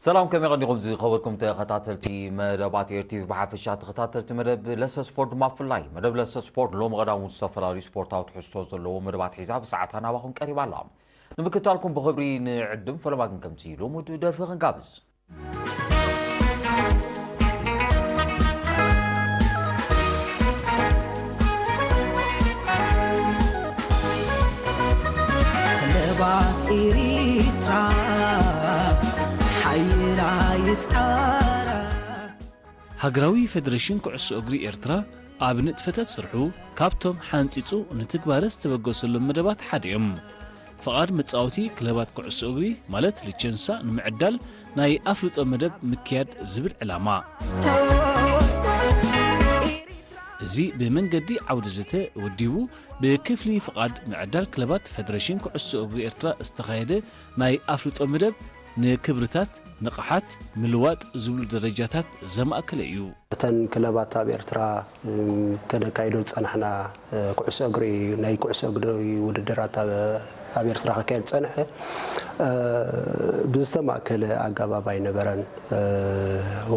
ሰላም፣ ከመይ ቀኒኹም ዝኸበርኩም ተኸታተልቲ መደባት ኤር ቲቪ ብሓፈሻ፣ ተኸታተልቲ መደብ ለሰ ስፖርት ድማ ብፍላይ? መደብ ለሰ ስፖርት ሎሚ ቀዳሙ ዝተፈላለዩ ስፖርታዊ ትሕዝቶ ዘለዎ መደባት ሒዛ ብሰዓታ ናባኹም ቀሪባ ኣላ። ንምክትታልኩም ብኽብሪ ንዕድም፣ ፈለማ ግን ከምቲ ልሙድ ደርፊ ክንጋብዝ። ክለባት ኤሪትራ ሓይላ ይጻራ። ሃገራዊ ፌደሬሽን ኩዕሶ እግሪ ኤርትራ ኣብ ንጥፈታት ስርሑ ካብቶም ሓንጺጹ ንትግባረ ዝተበገሰሎም መደባት ሓደ እዮም። ፍቓድ መጻወቲ ክለባት ኩዕሶ እግሪ ማለት ሊቸንሳ ንምዕዳል ናይ ኣፍልጦ መደብ ምክያድ ዝብል ዕላማ። እዚ ብመንገዲ ዓውዲ ዘተ ወዲቡ ብክፍሊ ፍቓድ ምዕዳል ክለባት ፌደሬሽን ኩዕሶ እግሪ ኤርትራ ዝተኻየደ ናይ ኣፍልጦ መደብ ንክብርታት፣ ንቕሓት፣ ምልዋጥ ዝብሉ ደረጃታት ዘማእከለ እዩ። እተን ክለባት ኣብ ኤርትራ ከነካይዶ ዝጸናሕና ኩዕሶ እግሪ ናይ ኩዕሶ እግሪ ውድድራት ኣብ ኤርትራ ክካየድ ዝጸንሐ ብዝተማእከለ ኣገባብ ኣይነበረን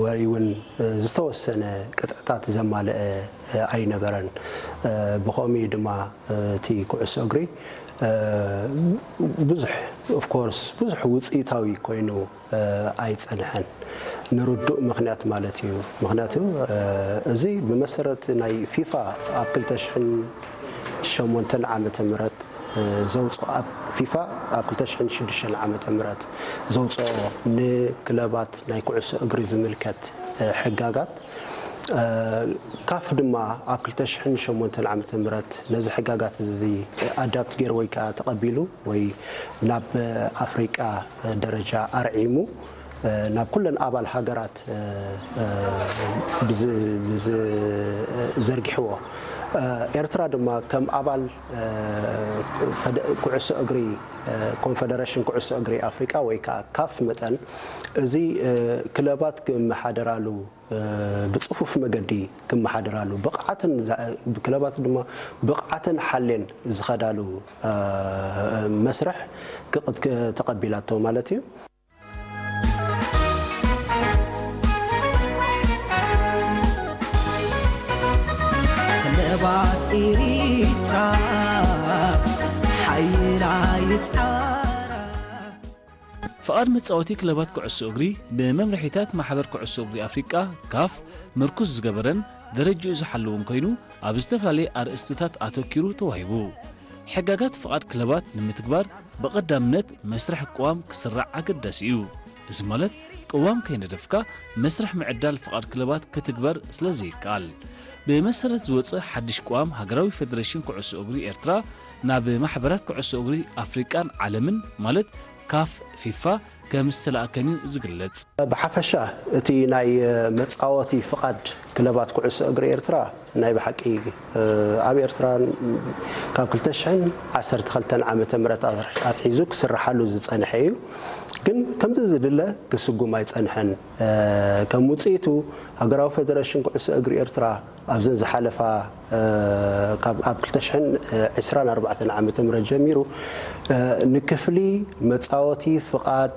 ወይ እውን ዝተወሰነ ቅጥዕታት ዘማልአ ኣይነበረን። ብኸምኡ ድማ እቲ ኩዕሶ እግሪ ብዙሕ ኦፍኮርስ ብዙሕ ውፅኢታዊ ኮይኑ ኣይፀንሐን። ንርዱእ ምኽንያት ማለት እዩ። ምኽንያቱ እዚ ብመሰረት ናይ ፊፋ ኣብ ክልተ ሽሕን ሸሞንተን ዓመተ ምህረት ዘውፅኦ ኣብ ፊፋ ኣብ ክልተ ሽሕን ሽዱሽተን ዓመተ ምህረት ዘውፅኦ ንክለባት ናይ ኩዕሶ እግሪ ዝምልከት ሕጋጋት ካፍ ድማ ኣብ ክልተ ሽሕን ሸሞንተን ዓመተ ምህረት ነዚ ሕጋጋት እዚ ኣዳፕት ገይሩ ወይ ከዓ ተቐቢሉ ወይ ናብ ኣፍሪቃ ደረጃ ኣርዒሙ ናብ ኩለን ኣባል ሃገራት ብዝ- ብዝ- ዘርጊሕዎ። ኤርትራ ድማ ከም ኣባል ፈደ- ኩዕሶ እግሪ ኮንፈደረሽን ኩዕሶ እግሪ ኣፍሪቃ ወይ ከዓ ካፍ መጠን እዚ ክለባት ክመሓደራሉ ብጽፉፍ መገዲ ክመሓደራሉ ብቕዓትን ክለባት ድማ ብቕዓትን ሓሌን ዝኸዳሉ መስርሕ ክቕት- ተቐቢላቶ ማለት እዩ። ክለባት ኤሪትራ ሓይላ ይጻራ። ፍቓድ መጻወቲ ክለባት ኩዕሶ እግሪ ብመምርሒታት ማሕበር ኩዕሶ እግሪ ኣፍሪቃ ካፍ ምርኩስ ዝገበረን ደረጅኡ ዝሓለውን ኮይኑ ኣብ ዝተፈላለየ ኣርእስትታት ኣተኪሩ ተዋሂቡ። ሕጋጋት ፍቓድ ክለባት ንምትግባር ብቐዳምነት መስርሕ ቅዋም ክስራዕ ኣገዳሲ እዩ። እዚ ማለት ቅዋም ከይነደፍካ መስርሕ ምዕዳል ፍቓድ ክለባት ክትግበር ስለ ዘይከኣል። ብመሰረት ዝወፀ ሓድሽ ቅዋም ሃገራዊ ፌደሬሽን ኩዕሶ እግሪ ኤርትራ ናብ ማሕበራት ኩዕሶ እግሪ ኣፍሪቃን ዓለምን ማለት ካፍ ፊፋ ከም ዝተላእከን እዩ ዝግለጽ። ብሓፈሻ እቲ ናይ መጻወቲ ፍቓድ ክለባት ኩዕሶ እግሪ ኤርትራ ናይ ብሓቂ ኣብ ኤርትራ ካብ ክልተ ሽሕን ዓሰርተ ክልተን ዓመተ ምህረት ኣትሒዙ ክስርሓሉ ዝጸንሐ እዩ። ግን ከምቲ ዝድለ ክስጉም ኣይጸንሐን። ከም ውጽኢቱ ሃገራዊ ፌደሬሽን ኩዕሶ እግሪ ኤርትራ ኣብዘን ዝሓለፋ ካብ ኣብ ክልተ ሽሕን ዕስራን ኣርባዕተን ዓመተ ምህረት ጀሚሩ ንክፍሊ መጻወቲ ፍቓድ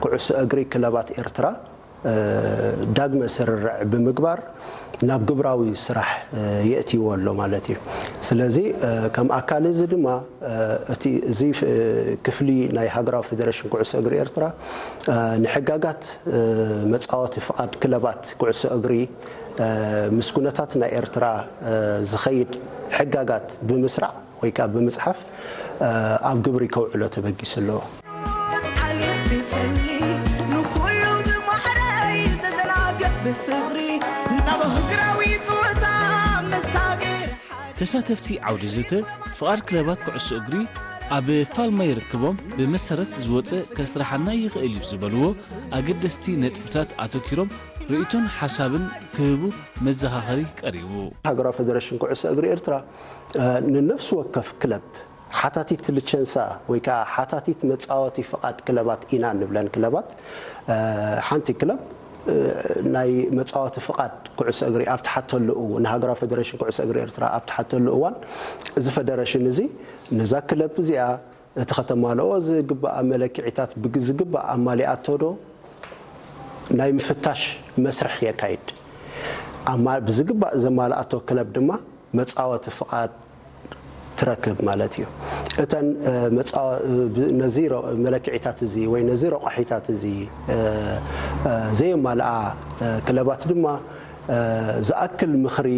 ኩዕሶ እግሪ ክለባት ኤርትራ ዳግመ ስርርዕ ብምግባር ናብ ግብራዊ ስራሕ የእትይዎ ኣሎ ማለት እዩ። ስለዚ ከም ኣካል እዚ ድማ እቲ እዚ ክፍሊ ናይ ሃገራዊ ፌደሬሽን ኩዕሶ እግሪ ኤርትራ ንሕጋጋት መጻወቲ ፍቓድ ክለባት ኩዕሶ እግሪ ምስ ኩነታት ናይ ኤርትራ ዝኸይድ ሕጋጋት ብምስራዕ ወይ ከዓ ብምፅሓፍ ኣብ ግብሪ ከውዕሎ ተበጊሱ ኣሎ። ዓሌት ዝፈሊ ንኹሉ ብማዕረ እዩ ዘዘናግዕ ብፍቕሪ ናብ ኣህጉራዊ ፀወታ መሳግር ተሳተፍቲ ዓውዲ ዘተ ፍቓድ ክለባት ኩዕሶ እግሪ ኣብ ፋልማ ይርክቦም ብመሰረት ዝወፀ ከስራሓና ይኽእል እዩ ዝበልዎ ኣገደስቲ ነጥብታት ኣተኪሮም ርእይቶን ሓሳብን ክህቡ መዘኻኸሪ ቀሪቡ። ሃገራዊ ፌደሬሽን ኩዕሶ እግሪ ኤርትራ ንነፍሲ ወከፍ ክለብ ሓታቲት ልቸንሳ ወይ ከዓ ሓታቲት መፃወቲ ፍቓድ ክለባት ኢና ንብለን ክለባት ሓንቲ ክለብ ናይ መፃወቲ ፍቓድ ኩዕሶ እግሪ ኣብ ትሓተሉ እው ንሃገራዊ ፌደሬሽን ኩዕሶ እግሪ ኤርትራ ኣብ ትሓተሉ እዋን እዚ ፌደሬሽን እዚ ነዛ ክለብ እዚኣ እቲ ከተማልኦ ዝግባኣ መለክዒታት ብዝግባእ ኣማሊኣቶ ዶ ናይ ምፍታሽ መስርሕ የካይድ። ኣማ-፣ ብዝግባእ ዘማልኣቶ ክለብ ድማ መጻወቲ ፍቓድ ትረክብ ማለት እዩ። እተን፣ እ፣ መጻወ-፣ እ፣ ብ-፣ ነዚ ረ-፣ መለክዒታት እዚ ወይ ነዚ ረቋሒታት እዚ፣ እ፣ እ፣ ዘየማልኣ፣ እ፣ ክለባት ድማ፣ እ፣ ዝኣክል ምኽሪ፣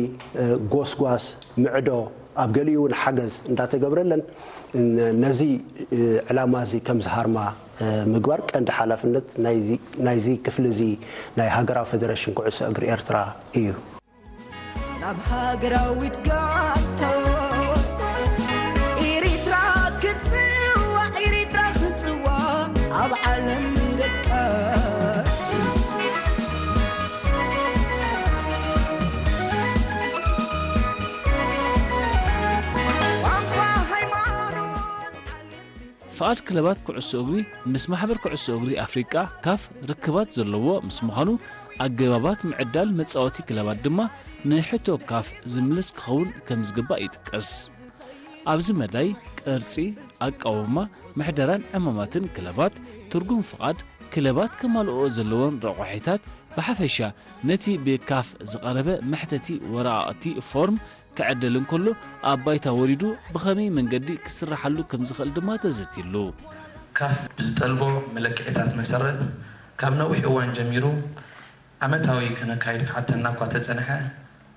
እ፣ ጎስጓስ፣ ምዕዶ፣ ኣብ ገሊኡ እውን ሓገዝ እንዳተገብረለን፣ ን-፣ ነዚ፣ እ፣ ዕላማ እዚ ከም ዝሃርማ፣ እ፣ ምግባር ቀንዲ ሓላፍነት ናይዚ፣ ናይዚ ክፍሊ እዚ ናይ ሃገራዊ ፌደሬሽን ኩዕሶ እግሪ ኤርትራ እዩ። ናብ ሃገራዊት ጋንታ ኤሪትራ ክትጽዋዕ፣ ኤሪትራ ክትጽዋዕ ኣብ ዓለም ደቃ። ቋንቋ፣ ሃይማኖት፣ ፍቓድ ክለባት ኩዕሶ እግሪ ምስ ማሕበር ኩዕሶ እግሪ ኣፍሪቃ፣ ካፍ፣ ርክባት ዘለዎ ምስ ምዃኑ፣ ኣገባባት ምዕዳል መጻወቲ ክለባት ድማ ንሕቶ ካፍ ዝምልስ ክኸውን ከም ዝግባእ ይጥቀስ። ኣብዚ መዳይ፣ ቅርጺ፣ ኣቃውማ፣ ምሕደራን ዕማማትን ክለባት፣ ትርጉም ፍቓድ ክለባት ከማልኦ ዘለዎን ረቋሒታት፣ ብሓፈሻ ነቲ ብካፍ ዝቐረበ መሕተቲ ወረቓቕቲ ፎርም ክዕደል እንከሎ፣ ኣብ ባይታ ወሪዱ ብኸመይ መንገዲ ክስርሓሉ ከም ዝኽእል ድማ ተዘትይሉ። ካፍ ብዝጠልቦ መለክዒታት መሰረት፣ ካብ ነዊሕ እዋን ጀሚሩ ዓመታዊ ከነካይድ ክሓተና እኳ ተጸንሐ፣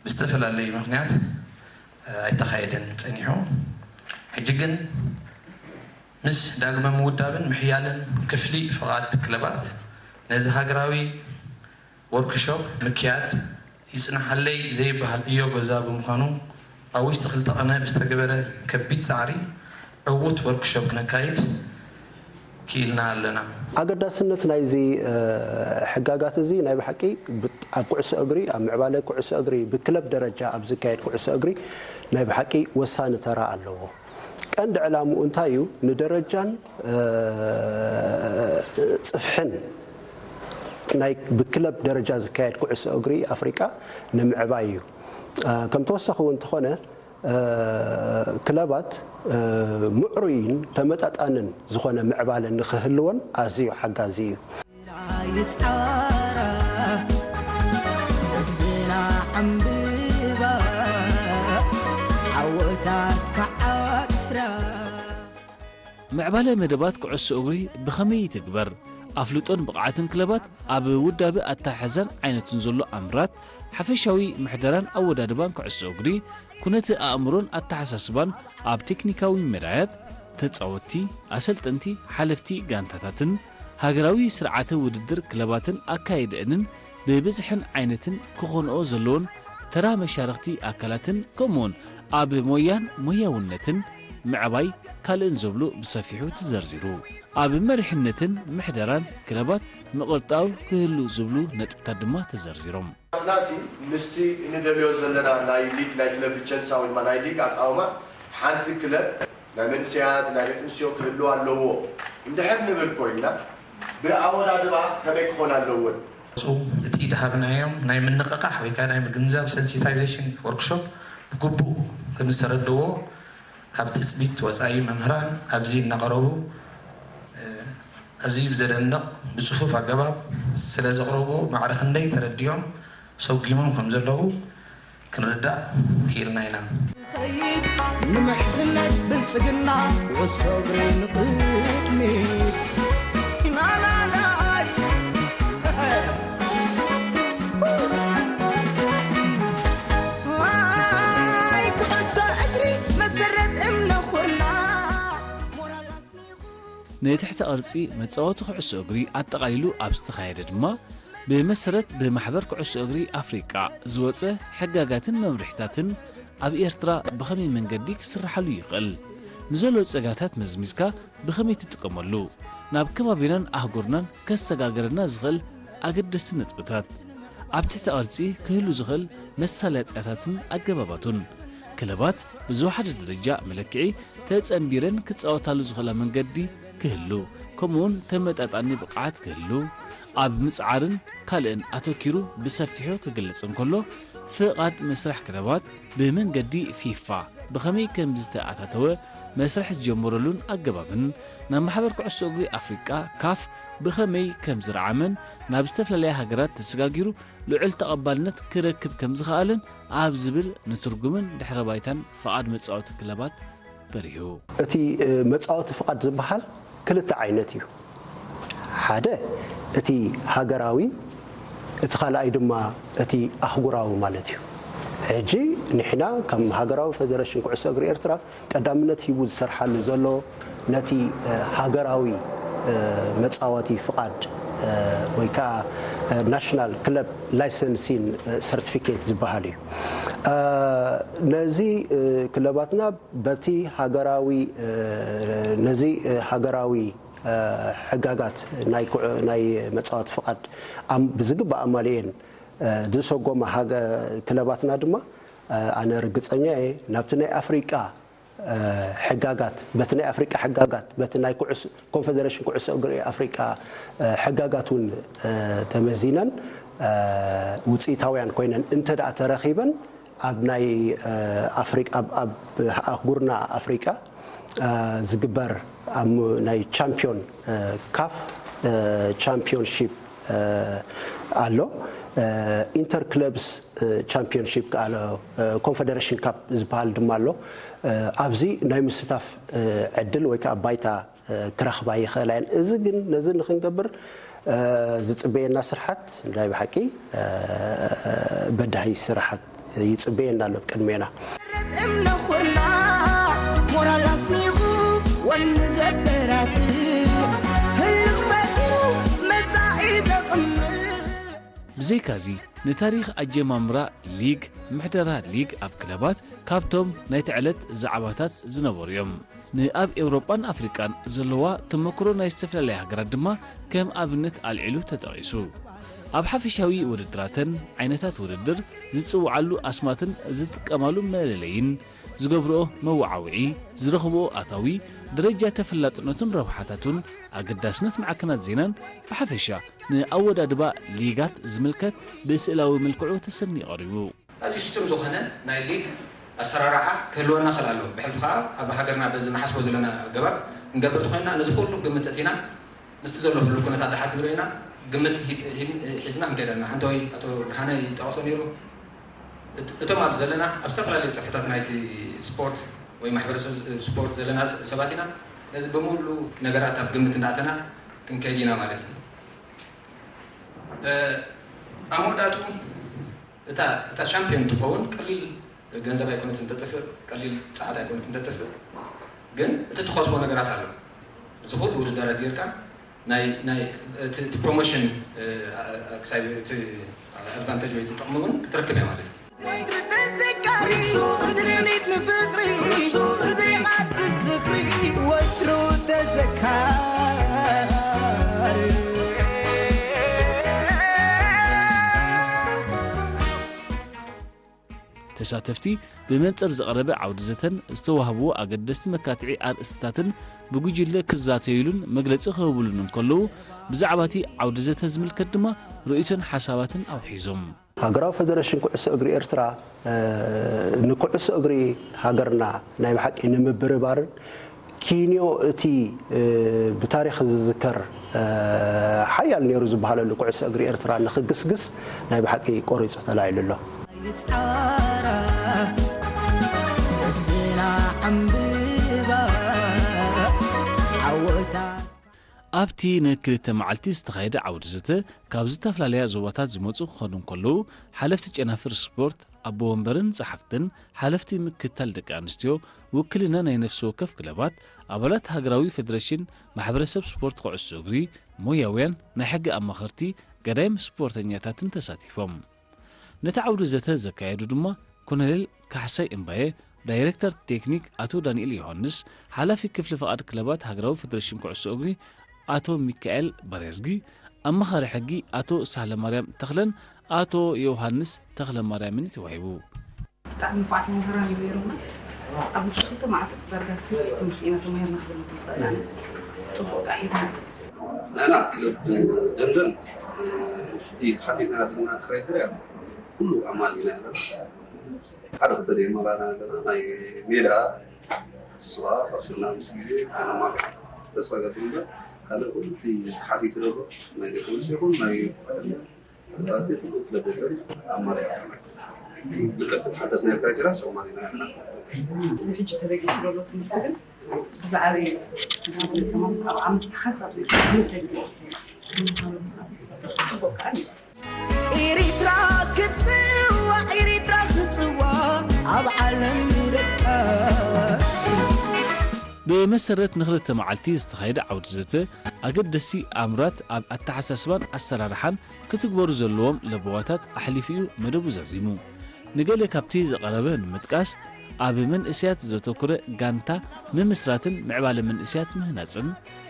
ብዝተፈላለዩ ምኽንያት፣ እ፣ ኣይተኻየደን ጸኒሑ። ሕጂ ግን ምስ ዳግመ ምውዳብን ምሕያልን ክፍሊ ፍቓድ ክለባት፣ ነዚ ሃገራዊ ወርክሾፕ ምክያድ ይጽንሓለይ ዘይበሃል ዕዮ ገዛ ብምዃኑ፣ ኣብ ውሽጢ ክልተ ቐነ ብዝተገበረ ከቢድ ጻዕሪ ዕዉት ወርክሾፕ ክነካይድ ክኢልና ኣለና። ኣገዳስነት ናይዚ፣ እ፣ ሕጋጋት እዚ ናይ ብሓቂ ብጥ-፣ ኣብ ኩዕሶ እግሪ፣ ኣብ ምዕባለ ኩዕሶ እግሪ፣ ብክለብ ደረጃ ኣብ ዝካየድ ኩዕሶ እግሪ ናይ ብሓቂ ወሳኒ ተራ ኣለዎ። ቀንዲ ዕላምኡ እንታይ እዩ? ንደረጃን፣ እ፣ ጽፍሕን ናይ ብክለብ ደረጃ ዝካየድ ኩዕሶ እግሪ ኣፍሪቃ ንምዕባይ እዩ። እ፣ ከም ተወሳኺ እውን እንተኾነ፣ እ፣ ክለባት፣ እ፣ ምዕሩይን ተመጣጣንን ዝኾነ ምዕባለ ንኽህልወን ኣዝዩ ሓጋዚ እዩ። ይጻራ ሰስና ዕምብባ ዓወታት ከዓትራ። ምዕባለ መደባት ኩዕሶ እግሪ ብኸመይ ይትግበር? ኣፍልጦን ብቕዓትን ክለባት ኣብ ውዳበ ኣተሓሕዛን ዓይነቱን ዘሎ ኣምራት፣ ሓፈሻዊ ምሕደራን ኣወዳድባን ኩዕሶ እግሪ፣ ኩነተ ኣእምሮን ኣተሓሳስባን ኣብ ቴክኒካዊ መዳያት፣ ተጻወትቲ፣ ኣሰልጠንቲ፣ ሓለፍቲ ጋንታታትን ሃገራዊ ስርዓተ ውድድር ክለባትን ኣካይደአንን ብብዝሕን ዓይነትን ክኾንኦ ዘለዎን ተራ መሻርኽቲ ኣካላትን ከምኡውን ኣብ ሞያን ሞያውነትን ምዕባይ ካልእን ዘብሉ ብሰፊሑ ተዘርዚሩ። ኣብ መሪሕነትን ምሕደራን ክለባት ምቕርጣው ክህሉ ዝብሉ ነጥብታት ድማ ተዘርዚሮም። ናትናሲ ምስቲ እንደልዮ ዘለና ናይ ሊግ፣ ናይ ክለብ ሊቸንሳ ወይ ድማ ናይ ሊግ ኣቃውማ ሓንቲ ክለብ ናይ መንእሰያት፣ ናይ ደቂ ኣንስትዮ ክህልዋ ኣለዎ እንድሕር ንብል ኮይንና፣ ብኣወዳድባ ከመይ ክኾን ኣለዎን? እቲ ዝሃብናዮም ናይ ምንቕቓሕ ወይ ከዓ ናይ ምግንዛብ፣ ሰንሲታይዜሽን ወርክሾፕ፣ ብግቡእ ከም ዝተረድዎ ካብ ትጽቢት ወጻኢ መምህራን ኣብዚ እናቐረቡ፣ እ፣ ኣዝዩ ብዘደንቕ ብጽፉፍ ኣገባብ ስለ ዘቕረብዎ፣ ማዕረ ክንደይ ተረዲኦም ሰጒሞም ከም ዘለዉ ክንርዳእ ክኢልና ኢና። ንኸይድ ንምሕዝነት ብልጽግና፣ ኩዕሶ እግሪ ንቕድሚት። ናናናይ። ኣይ፣ ኩዕሶ እግሪ መሰረት እምነ ኩርና። ሞራል ኣስኒቑ። ንትሕተ ቅርጺ መጻወቲ ኩዕሶ እግሪ ኣጠቓሊሉ ኣብ ዝተኻየደ ድማ፣ ብመሰረት ብማሕበር ኩዕሶ እግሪ ኣፍሪቃ ዝወጸ ሕጋጋትን መምርሒታትን ኣብ ኤርትራ ብኸመይ መንገዲ ክስርሓሉ ይኽእል? ንዘሎ ጸጋታት መዝሚዝካ ብኸመይ ትጥቀመሉ? ናብ ከባቢናን ኣህጉርናን ከሰጋግረና ዝኽእል ኣገደስቲ ነጥብታት። ኣብ ትሕቲ ቅርጺ ክህሉ ዝኽእል መሳለጥያታትን ኣገባባቱን። ክለባት ብዝወሓደ ደረጃ መለክዒ ተጸንቢረን ክጻወታሉ ዝኽእላ መንገዲ ክህሉ፣ ከምኡውን ተመጣጣኒ ብቕዓት ክህሉ፣ ኣብ ምጽዓርን ካልእን ኣተኪሩ ብሰፊሑ ክገልጽ እንከሎ፣ ፍቓድ መስርሕ ክለባት ብመንገዲ ፊፋ ብኸመይ ከም ዝተኣታተወ መስርሕ ዝጀመረሉን ኣገባብን ናብ ማሕበር ኩዕሶ እግሪ ኣፍሪቃ ካፍ ብኸመይ ከም ዝረዓመን ናብ ዝተፈላለያ ሃገራት ተሰጋጊሩ ልዑል ተቐባልነት ክረክብ ከም ዝኸኣለን ኣብ ዝብል ንትርጉምን ድሕረ ባይታን ፍቓድ መጻወቲ ክለባት በሪሁ። እቲ መጻወቲ ፍቓድ ዝበሃል ክልተ ዓይነት እዩ። ሓደ እቲ ሃገራዊ፣ እቲ ካልኣይ ድማ እቲ ኣህጉራዊ ማለት እዩ። ሕጂ ንሕና ከም ሃገራዊ ፌደሬሽን ኩዕሶ እግሪ ኤርትራ ቀዳምነት ሂቡ ዝሰርሓሉ ዘሎ ነቲ ሃገራዊ መጻወቲ ፍቓድ ወይ ከዓ ናሽናል ክለብ ላይሰንሲን ሰርቲፊኬት ዝበሃል እዩ። ነዚ ክለባትና በቲ ሃገራዊ ነዚ ሃገራዊ ሕጋጋት ናይ መጻወቲ ፍቓድ ብዝግባእ ኣማሊኤን ዝሰጎማ ክለባትና ድማ ኣነ ርግጸኛ እየ ናብቲ ናይ ኣፍሪቃ ሕጋጋት በቲ ናይ ኣፍሪቃ ሕጋጋት በቲ ናይ ኮንፌደሬሽን ኩዕሶ እግሪ ኣፍሪቃ ሕጋጋት እውን ተመዚነን ውፅኢታውያን ኮይነን እንተ ደኣ ተረኺበን ኣብ ናይ ኣፍሪቃ ኣብ ኣህጉርና ኣፍሪቃ ዝግበር ናይ ቻምፒዮን ካፍ ቻምፒዮንሺፕ ኣሎ። ኢንተር ክለብስ ቻምፒዮንሺፕ ከኣ ኣሎ። ኮንፌደሬሽን ካፕ ዝበሃል ድማ ኣሎ። ኣብዚ ናይ ምስታፍ ዕድል ወይ ከዓ ባይታ ክረኽባ ይኽእላ እየን። እዚ ግን ነዚ ንክንገብር ዝፅበየና ስርሓት ናይ ብሓቂ በዳሂ ስራሓት ይፅበየና ኣሎ ቅድሜና። እምነ ኩርና ሞራል ኣስኒቑ ወኒ ዘበራትዕ ህልኽ ፈጢሩ መጻኢ ዘቕምጥ። ብዘይካዚ ንታሪኽ ኣጀማምራ ሊግ ምሕደራ ሊግ ኣብ ክለባት ካብቶም ናይቲ ዕለት ዛዕባታት ዝነበሩ እዮም። ንኣብ ኤውሮጳን ኣፍሪቃን ዘለዋ ተመክሮ ናይ ዝተፈላለያ ሃገራት ድማ ከም ኣብነት ኣልዒሉ ተጠቒሱ። ኣብ ሓፈሻዊ ውድድራተን ዓይነታት ውድድር ዝጽውዓሉ ኣስማትን ዝጥቀማሉ መለለይን ዝገብርኦ መወዓውዒ ዝረኽብኦ ኣታዊ ደረጃ ተፈላጥነቱን ረብሓታቱን ኣገዳስነት ማዕከናት ዜናን ብሓፈሻ ንኣወዳድባ ሊጋት ዝምልከት ብስእላዊ መልክዑ ተሰንዩ ቀሪቡ። ኣዝዩ ስቱም ዝኾነ ናይ ሊግ ኣሰራርዓ ክህልወና ክእል ኣለዎ። ብሕልፊ ከኣ ኣብ ሃገርና በዚ ንሓስቦ ዘለና ኣገባብ ክንገብር ተኾይንና ነዚ ኩሉ ግምት እቲና ምስቲ ዘሎ ህሉ ኩነታት ድሓር ክንርኢ ኢና ግምት ሂብ- ሂብ- ሒዝና ክንከይድ ኣለና። ሓንተወይ ኣቶ ብርሃነ ይጠቐሶ ነይሩ። እት- እቶም ኣብ ዘለና ኣብ ዝተፈላለዩ ጽፍሕታት ናይቲ ስፖርት ወይ ማሕበረሰብ ስፖርት ዘለና ስ- ሰባት ኢና። ነዚ ብምሉ ነገራት ኣብ ግምት እንዳእተና ክንከይድ ኢና ማለት እዩ። ኣብ መወዳእቱ እታ እታ ሻምፒዮን ትኸውን ቀሊል ገንዘብ ኣይኮነትን ተጥፍእ፣ ቀሊል ጻዕት ኣይኮነትን ተጥፍእ። ግን እቲ ትኸስቦ ነገራት ኣሎ። እዚ ኩሉ ውድዳራት ጌርካ ናይ ናይ እቲ እቲ ፕሮሞሽን ክሳብ እቲ ኣድቫንቴጅ ወይ እቲ ጥቕሚ እውን ክትረክብ እያ ማለት እዩ። ወትሩ ተዘካሪ ንስኒት ንፍቕሪ ዘይሓስስ ዝኽሪ ወትሩ ተዘካሪ። ተሳተፍቲ ብመንጽር ዝቐረበ ዓውዲ ዘተን ዝተዋህብዎ ኣገደስቲ መካትዒ ኣርእስትታትን ብጉጅለ ክዛተዩሉን መግለጺ ክህብሉን እንከለዉ ብዛዕባ እቲ ዓውዲ ዘተ ዝምልከት ድማ ርእይቶን ሓሳባትን ኣውሒዞም። ሃገራዊ ፈደረሽን ኩዕሶ እግሪ ኤርትራ ንኩዕሶ እግሪ ሃገርና ናይ ብሓቂ ንምብርባርን ኪንዮ እቲ ብታሪኽ ዝዝከር ሓያል ነይሩ ዝበሃለሉ ኩዕሶ እግሪ ኤርትራ ንክግስግስ ናይ ብሓቂ ቆሪፁ ተላዒሉ ኣሎ። ይፃራ ሰስና ዕምብባ ዓወታ ኣብቲ ንክልተ መዓልቲ ዝተኻየደ ዓውዲ ዘተ ካብ ዝተፈላለያ ዞባታት ዝመፁ ክኾኑ እንከለዉ ሓለፍቲ ጨናፍር ስፖርት ኣቦ ወንበርን ጸሓፍትን ሓለፍቲ ምክትታል ደቂ ኣንስትዮ ውክልና ናይ ነፍሲ ወከፍ ክለባት ኣባላት ሃገራዊ ፌደሬሽን ማሕበረሰብ ስፖርት ኩዕሶ እግሪ ሞያውያን ናይ ሕጊ ኣማኸርቲ ገዳይም ስፖርተኛታትን ተሳቲፎም። ነቲ ዓውዲ ዘተ ዘካየዱ ድማ ኮሎኔል ካሕሳይ እምባየ ዳይሬክተር ቴክኒክ ኣቶ ዳንኤል ዮሃንስ ሓላፊ ክፍሊ ፍቓድ ክለባት ሃገራዊ ፌደሬሽን ኩዕሶ እግሪ ኣቶ ሚካኤል ባርያዝጊ ኣማኻሪ ሕጊ ኣቶ ሳህለማርያም ተኽለን ኣቶ ዮሃንስ ተኽለማርያምን እዩ ተዋሂቡ። ብጣዕሚ ንፉዓት መምህራን እዮም ነይሮምና። ኣብ ውሽጢ ክልተ መዓልቲ ዳርጋ ስምዒት ትምህርቲ ኢና ተማሂርና ክብል ንኽእል ኢና። ፅቡቕ ከዓ ሒዝና። ንሕና ክለብ ደንደን ምስቲ ተሓቲትና ዘለና ክራይተርያ ኩሉ ኣማሊእና ኣለና። ሓደ ክልተ ደይ መራና ኣለና ናይ ሜዳ እሱ ከዓ ቀስ ኢልና ምስ ግዜ ከነማልኦ ተስፋ ገብር እምበር ካልእ ኩሉ እቲ ተሓቲቱ ዘሎ ናይ ደቂ ኣንስትዮ ይኹን ናይ ተጻወቲ ኩሉ ክለብ የለን ኣማራጺ ልክዕ ተተሓተትና ክራይቴሪያ ሰማንያ ኢና። እዚ ሕጂ ተበጊሱ ዘሎ ትምህርቲ ግን ብዛዕባ መግለጺ ማለት ኣብ ዓመት ሓንሳብ ዘይኮነ ክልተ ግዜ ጽቡቅ ከዓ እዩ። ኤሪትራ ክትጽዋዕ፣ ኤሪትራ ክትጽዋዕ ኣብ ዓለም ይረግጣ። ብመሰረት ንክልተ መዓልቲ ዝተኻየደ ዓውዲ ዘተ ኣገደስቲ ኣምራት ኣብ ኣተሓሳስባን ኣሰራርሓን ክትግበሩ ዘለዎም ለበዋታት ኣሕሊፉ እዩ መደቡ ዛዚሙ። ንገለ ካብቲ ዝቐረበ ንምጥቃስ፣ ኣብ መንእሰያት ዘተኩረ ጋንታ ምምስራትን ምዕባለ መንእሰያት ምህናጽን፣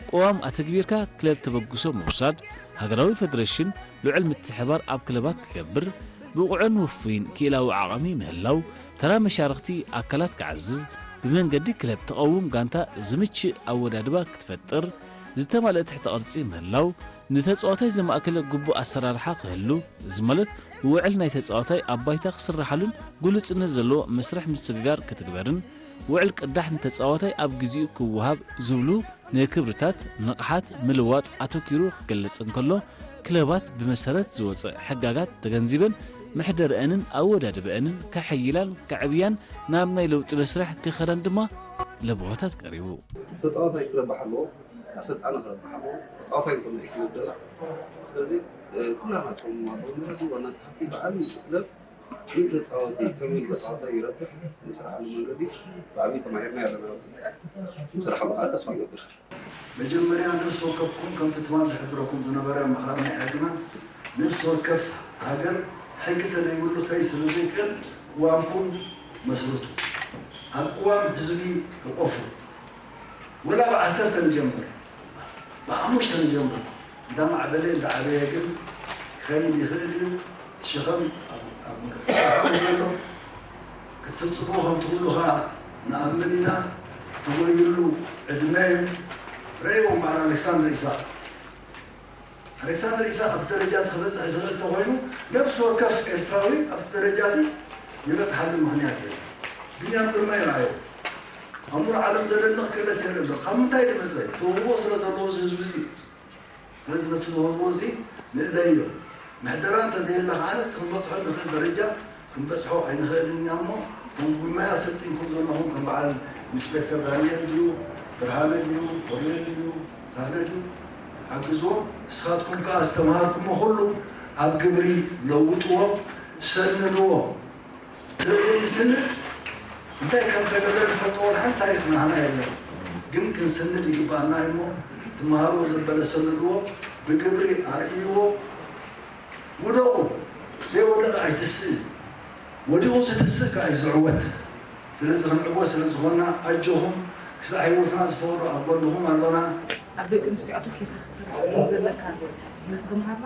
ቅዋም ኣተግቢርካ ክለብ ተበግሶ ምውሳድ፣ ሃገራዊ ፈደረሽን ልዑል ምትሕባር ኣብ ክለባት ክገብር፣ ብቑዕን ውፉይን ክኢላዊ ዓቕሚ ምህላው፣ ተራ መሻርኽቲ ኣካላት ክዓዝዝ፣ ብመንገዲ ክለብ ተቐውም ጋንታ ዝምችእ ኣወዳድባ ክትፈጥር፣ ዝተማልአ ትሕተ ቅርጺ ምህላው፣ ንተጻዋታይ ዘማእከለ ግቡእ ኣሰራርሓ ክህሉ፣ እዚ ማለት ውዕል ናይ ተጻዋታይ ኣብ ባይታ ክስርሓሉን ግሉጽነት ዘለዎ መስርሕ ምስግጋር ክትግበርን፣ ውዕል ቅዳሕ ንተጻዋታይ ኣብ ግዜኡ ክወሃብ ዝብሉ ንክብርታት፣ ንቕሓት፣ ምልዋጥ ኣተኲሩ ክገልጽ እንከሎ፣ ክለባት ብመሰረት ዝወጸ ሕጋጋት ተገንዚበን መሕደርአንን ኣወዳድበአንን ከሐይላን ከዕብያን ናብ ናይ ለውጢ መስርሕ ክኸዳን ድማ ለበዋታት ቀሪቡ። ተጻዋታይ ክረብሕ ኣለዎ፣ ኣሰልጣኒ ክረብሕ ኣለዎ። ተጻዋታይ እንከሎ እዩ ክነብር። ስለዚ፣ እ፣ ኩላና እቶም ኣቦ ንብረት ዋና ጸሓፍቲ ብዓብዪ ክለብ ግን ተጻዋቲ ከመይ ተጻዋታይ ይረብሕ ንስርሓሉ መንገዲ ብዓብዪ ተማሂርና ኣለና። ንስርሓሉ ከዓ ተስፋ ንገብር። መጀመርያ ነፍሲ ወከፍኩም ከምቲ ትማል ዝሕብረኩም ዝነበረ መኻሪ ናይ ሕግና፣ ነፍሲ ወከፍ ሃገር ሕጊ ተዘይብሉ ከይ ስለ ዘይክእል ቅዋምኩም መስርቱ። ኣብ ቅዋም ህዝቢ ሕቆፉ። ወላ ብዓሰርተ ንጀምር፣ ብሓሙሽተ ንጀምር። እንዳማዕበለ እንዳዓበየ ግን ክኸይድ ይኽእል እዩ። እቲ ሸኸም ኣብ፣ ኣብ ምንቅስቃስ ዘሎ ክትፍጽሞ ከም ትኽእሉ ኸኣ ንኣምን ኢና። ትጎይሉ ዕድመ እዩ። ረእይዎም በዓል ኣሌክሳንደር ኢሳቕ። ኣሌክሳንደር ኢሳቕ ኣብቲ ደረጃ እዚ ክበጽሕ ዝኽእል እንተኾይኑ፣ ነፍሲ ወከፍ ኤርትራዊ ኣብቲ ደረጃ እዚ ይበጽሓሉ ምኽንያት የለን። ቢንያም ግርማ ይረኣዮ። ኣብ ሙሉእ ዓለም ዘደንቕ ክእለት የርኢ ኣሎ። ካብ ምንታይ ዝመጸ? ተውህቦ ስለ ዘለዎ እዚ ህዝቢ እዚ። ስለዚ ነቲ ተውህቦ እዚ ንእለዮ። ምሕደራ እንተዘየለ ከኣ እቲ ክንበጽሖ ንኽእል ደረጃ ክንበጽሖ ኣይንኽእልን ኢና እሞ፣ እቶም ብሞያ ሰልጢንኩም ዘለኹም ከም በዓል ኢንስፔክተር ዳንኤል ድዩ፣ ብርሃነ ድዩ፣ ኮርኔል ድዩ፣ ሳህለ ድዩ፣ ሓግዝዎም። ንስኻትኩም ከኣ ዝተምሃርኩሞ ኩሉ ኣብ ግብሪ ለውጥዎ፣ ሰንድዎ። ስለዚ ንስንድ እንታይ ከም ተገብረ ንፈልጦ ወላ ሓንቲ ታሪኽ ናህና የለን። ግን ክንስንድ ይግባኣና እዩ እሞ ትምሃርዎ ዘበለ ሰንድዎ፣ ብግብሪ ኣርእይዎ። ውደቑ፣ ዘይወደቐ ኣይትስእን። ወዲቑ ዝትስእ ከኣ እዩ ዝዕወት። ስለዚ ክንዕወት ስለ ዝኾንና ኣጆኹም፣ ክሳዕ ህይወትና ዝፈቕዶ ኣብ ጎንኹም ኣሎና። ኣብ ደቂ ኣንስትዮ ኣተኲርካ ክትሰርሕ ከም ዘለካ ስለ ዝተምሃርና፣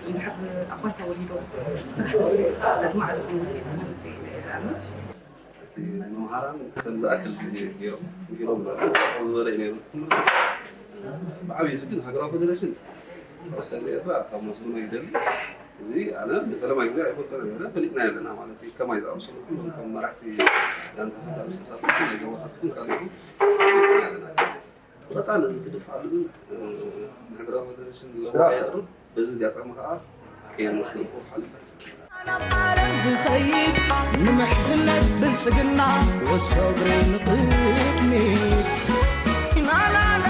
እንድሕር ኣብ ባይታ ወሪዶም ስራሕ ተሰሪሑ ከኣ ልዕሊ ማዕረ ዝኾነ ውፅኢት ክመፅእ እዩ ኢለ እየ ዝኣምን። እቲ መምሃራን ከም ዝኣክል ግዜ ገይሮም ምሂሮም ነበሩ። ጽቡቕ ዝበለ እዩ ነይሩ እቲ ትምህርቲ። ብዓብዪ ሕጂ ንሃገራዊ ፌደሬሽን ኩዕሶ እግሪ ኤርትራ ከመስግኖ ይደሊ። እዚ ኣነ ንፈለማይ ግዜ ኣይፈልጦን ነይረ፣ ፈሊጥና ኣለና ማለት እዩ። ከማይ ዝኣመሰሉ ኩሎም ከም መራሕቲ ጋንታታት ኣብ ዝተሳተፉ ናይ ዞባታት ይኹን ካልእ ይኹን ፈሊጥና ኣለና። ብቐጻሊ እዚ ክድፍኣሉ ግን፣ እ፣ ንሃገራዊ ፌደሬሽን ለውሃ የቕርብ። በዚ ኣጋጣሚ ከኣ ከየመስገንኩ ክሓልፍ ኣይደልን። ናብ ዓለም ዝኸይድ ንምሕዝነት ብልጽግና ኩዕሶ እግሪ ንቕድሚት። ናናና።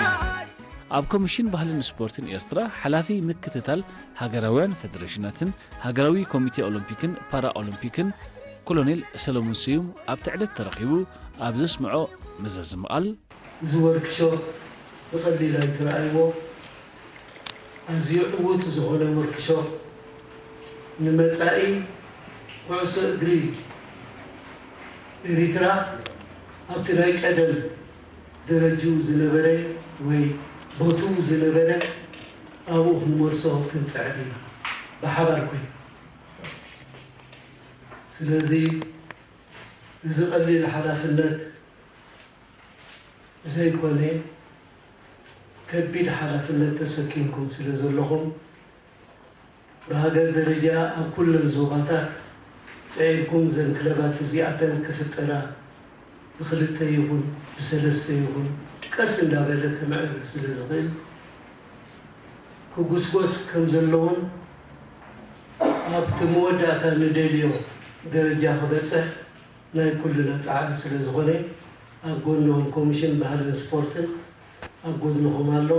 ኣብ ኮሚሽን ባህልን ስፖርትን ኤርትራ ሓላፊ ምክትታል ሃገራውያን ፌደሬሽናትን ሃገራዊ ኮሚቴ ኦሎምፒክን ፓራ ኦሎምፒክን ኮሎኔል ሰለሙን ስዩም ኣብቲ ዕለት ተረኺቡ ኣብ ዘስምዖ መዘዚ ቃል፣ እዚ ወርክሾፕ ብቐሊል ኣይትረኣይዎ። ኣዝዩ ዕዉት ዝኾነ ወርክሾፕ ንመጻኢ ኩዕሶ እግሪ ኤሪትራ ኣብቲ ናይ ቀደም ደረጅኡ ዝነበረ ወይ ቦትኡ ዝነበረ ኣብኡ ክንመልሶ ክንጽዕር ኢና ብሓባር ኮይኑ። ስለዚ እዚ ቀሊል ሓላፍነት ዘይኮነ ከቢድ ሓላፍነት ተሰኪምኩም ስለ ዘለኹም ብሃገር ደረጃ ኣብ ኩለን ዞባታት ጽዒርኩም ዘን ክለባት እዚኣተን ክፍጠራ ብክልተ ይኹን ብሰለስተ ይኹን ቀስ እንዳበለ ክምዕብል ስለ ዝኽእል ክጉስጎስ ከም ዘለዎን ኣብቲ መወዳእታ ንደልዮ ደረጃ ክበፅሕ ናይ ኩልና ፃዕሪ ስለ ዝኾነ ኣብ ጎንኹም ኮሚሽን ባህልን ስፖርትን ኣብ ጎድንኹም ኣሎ።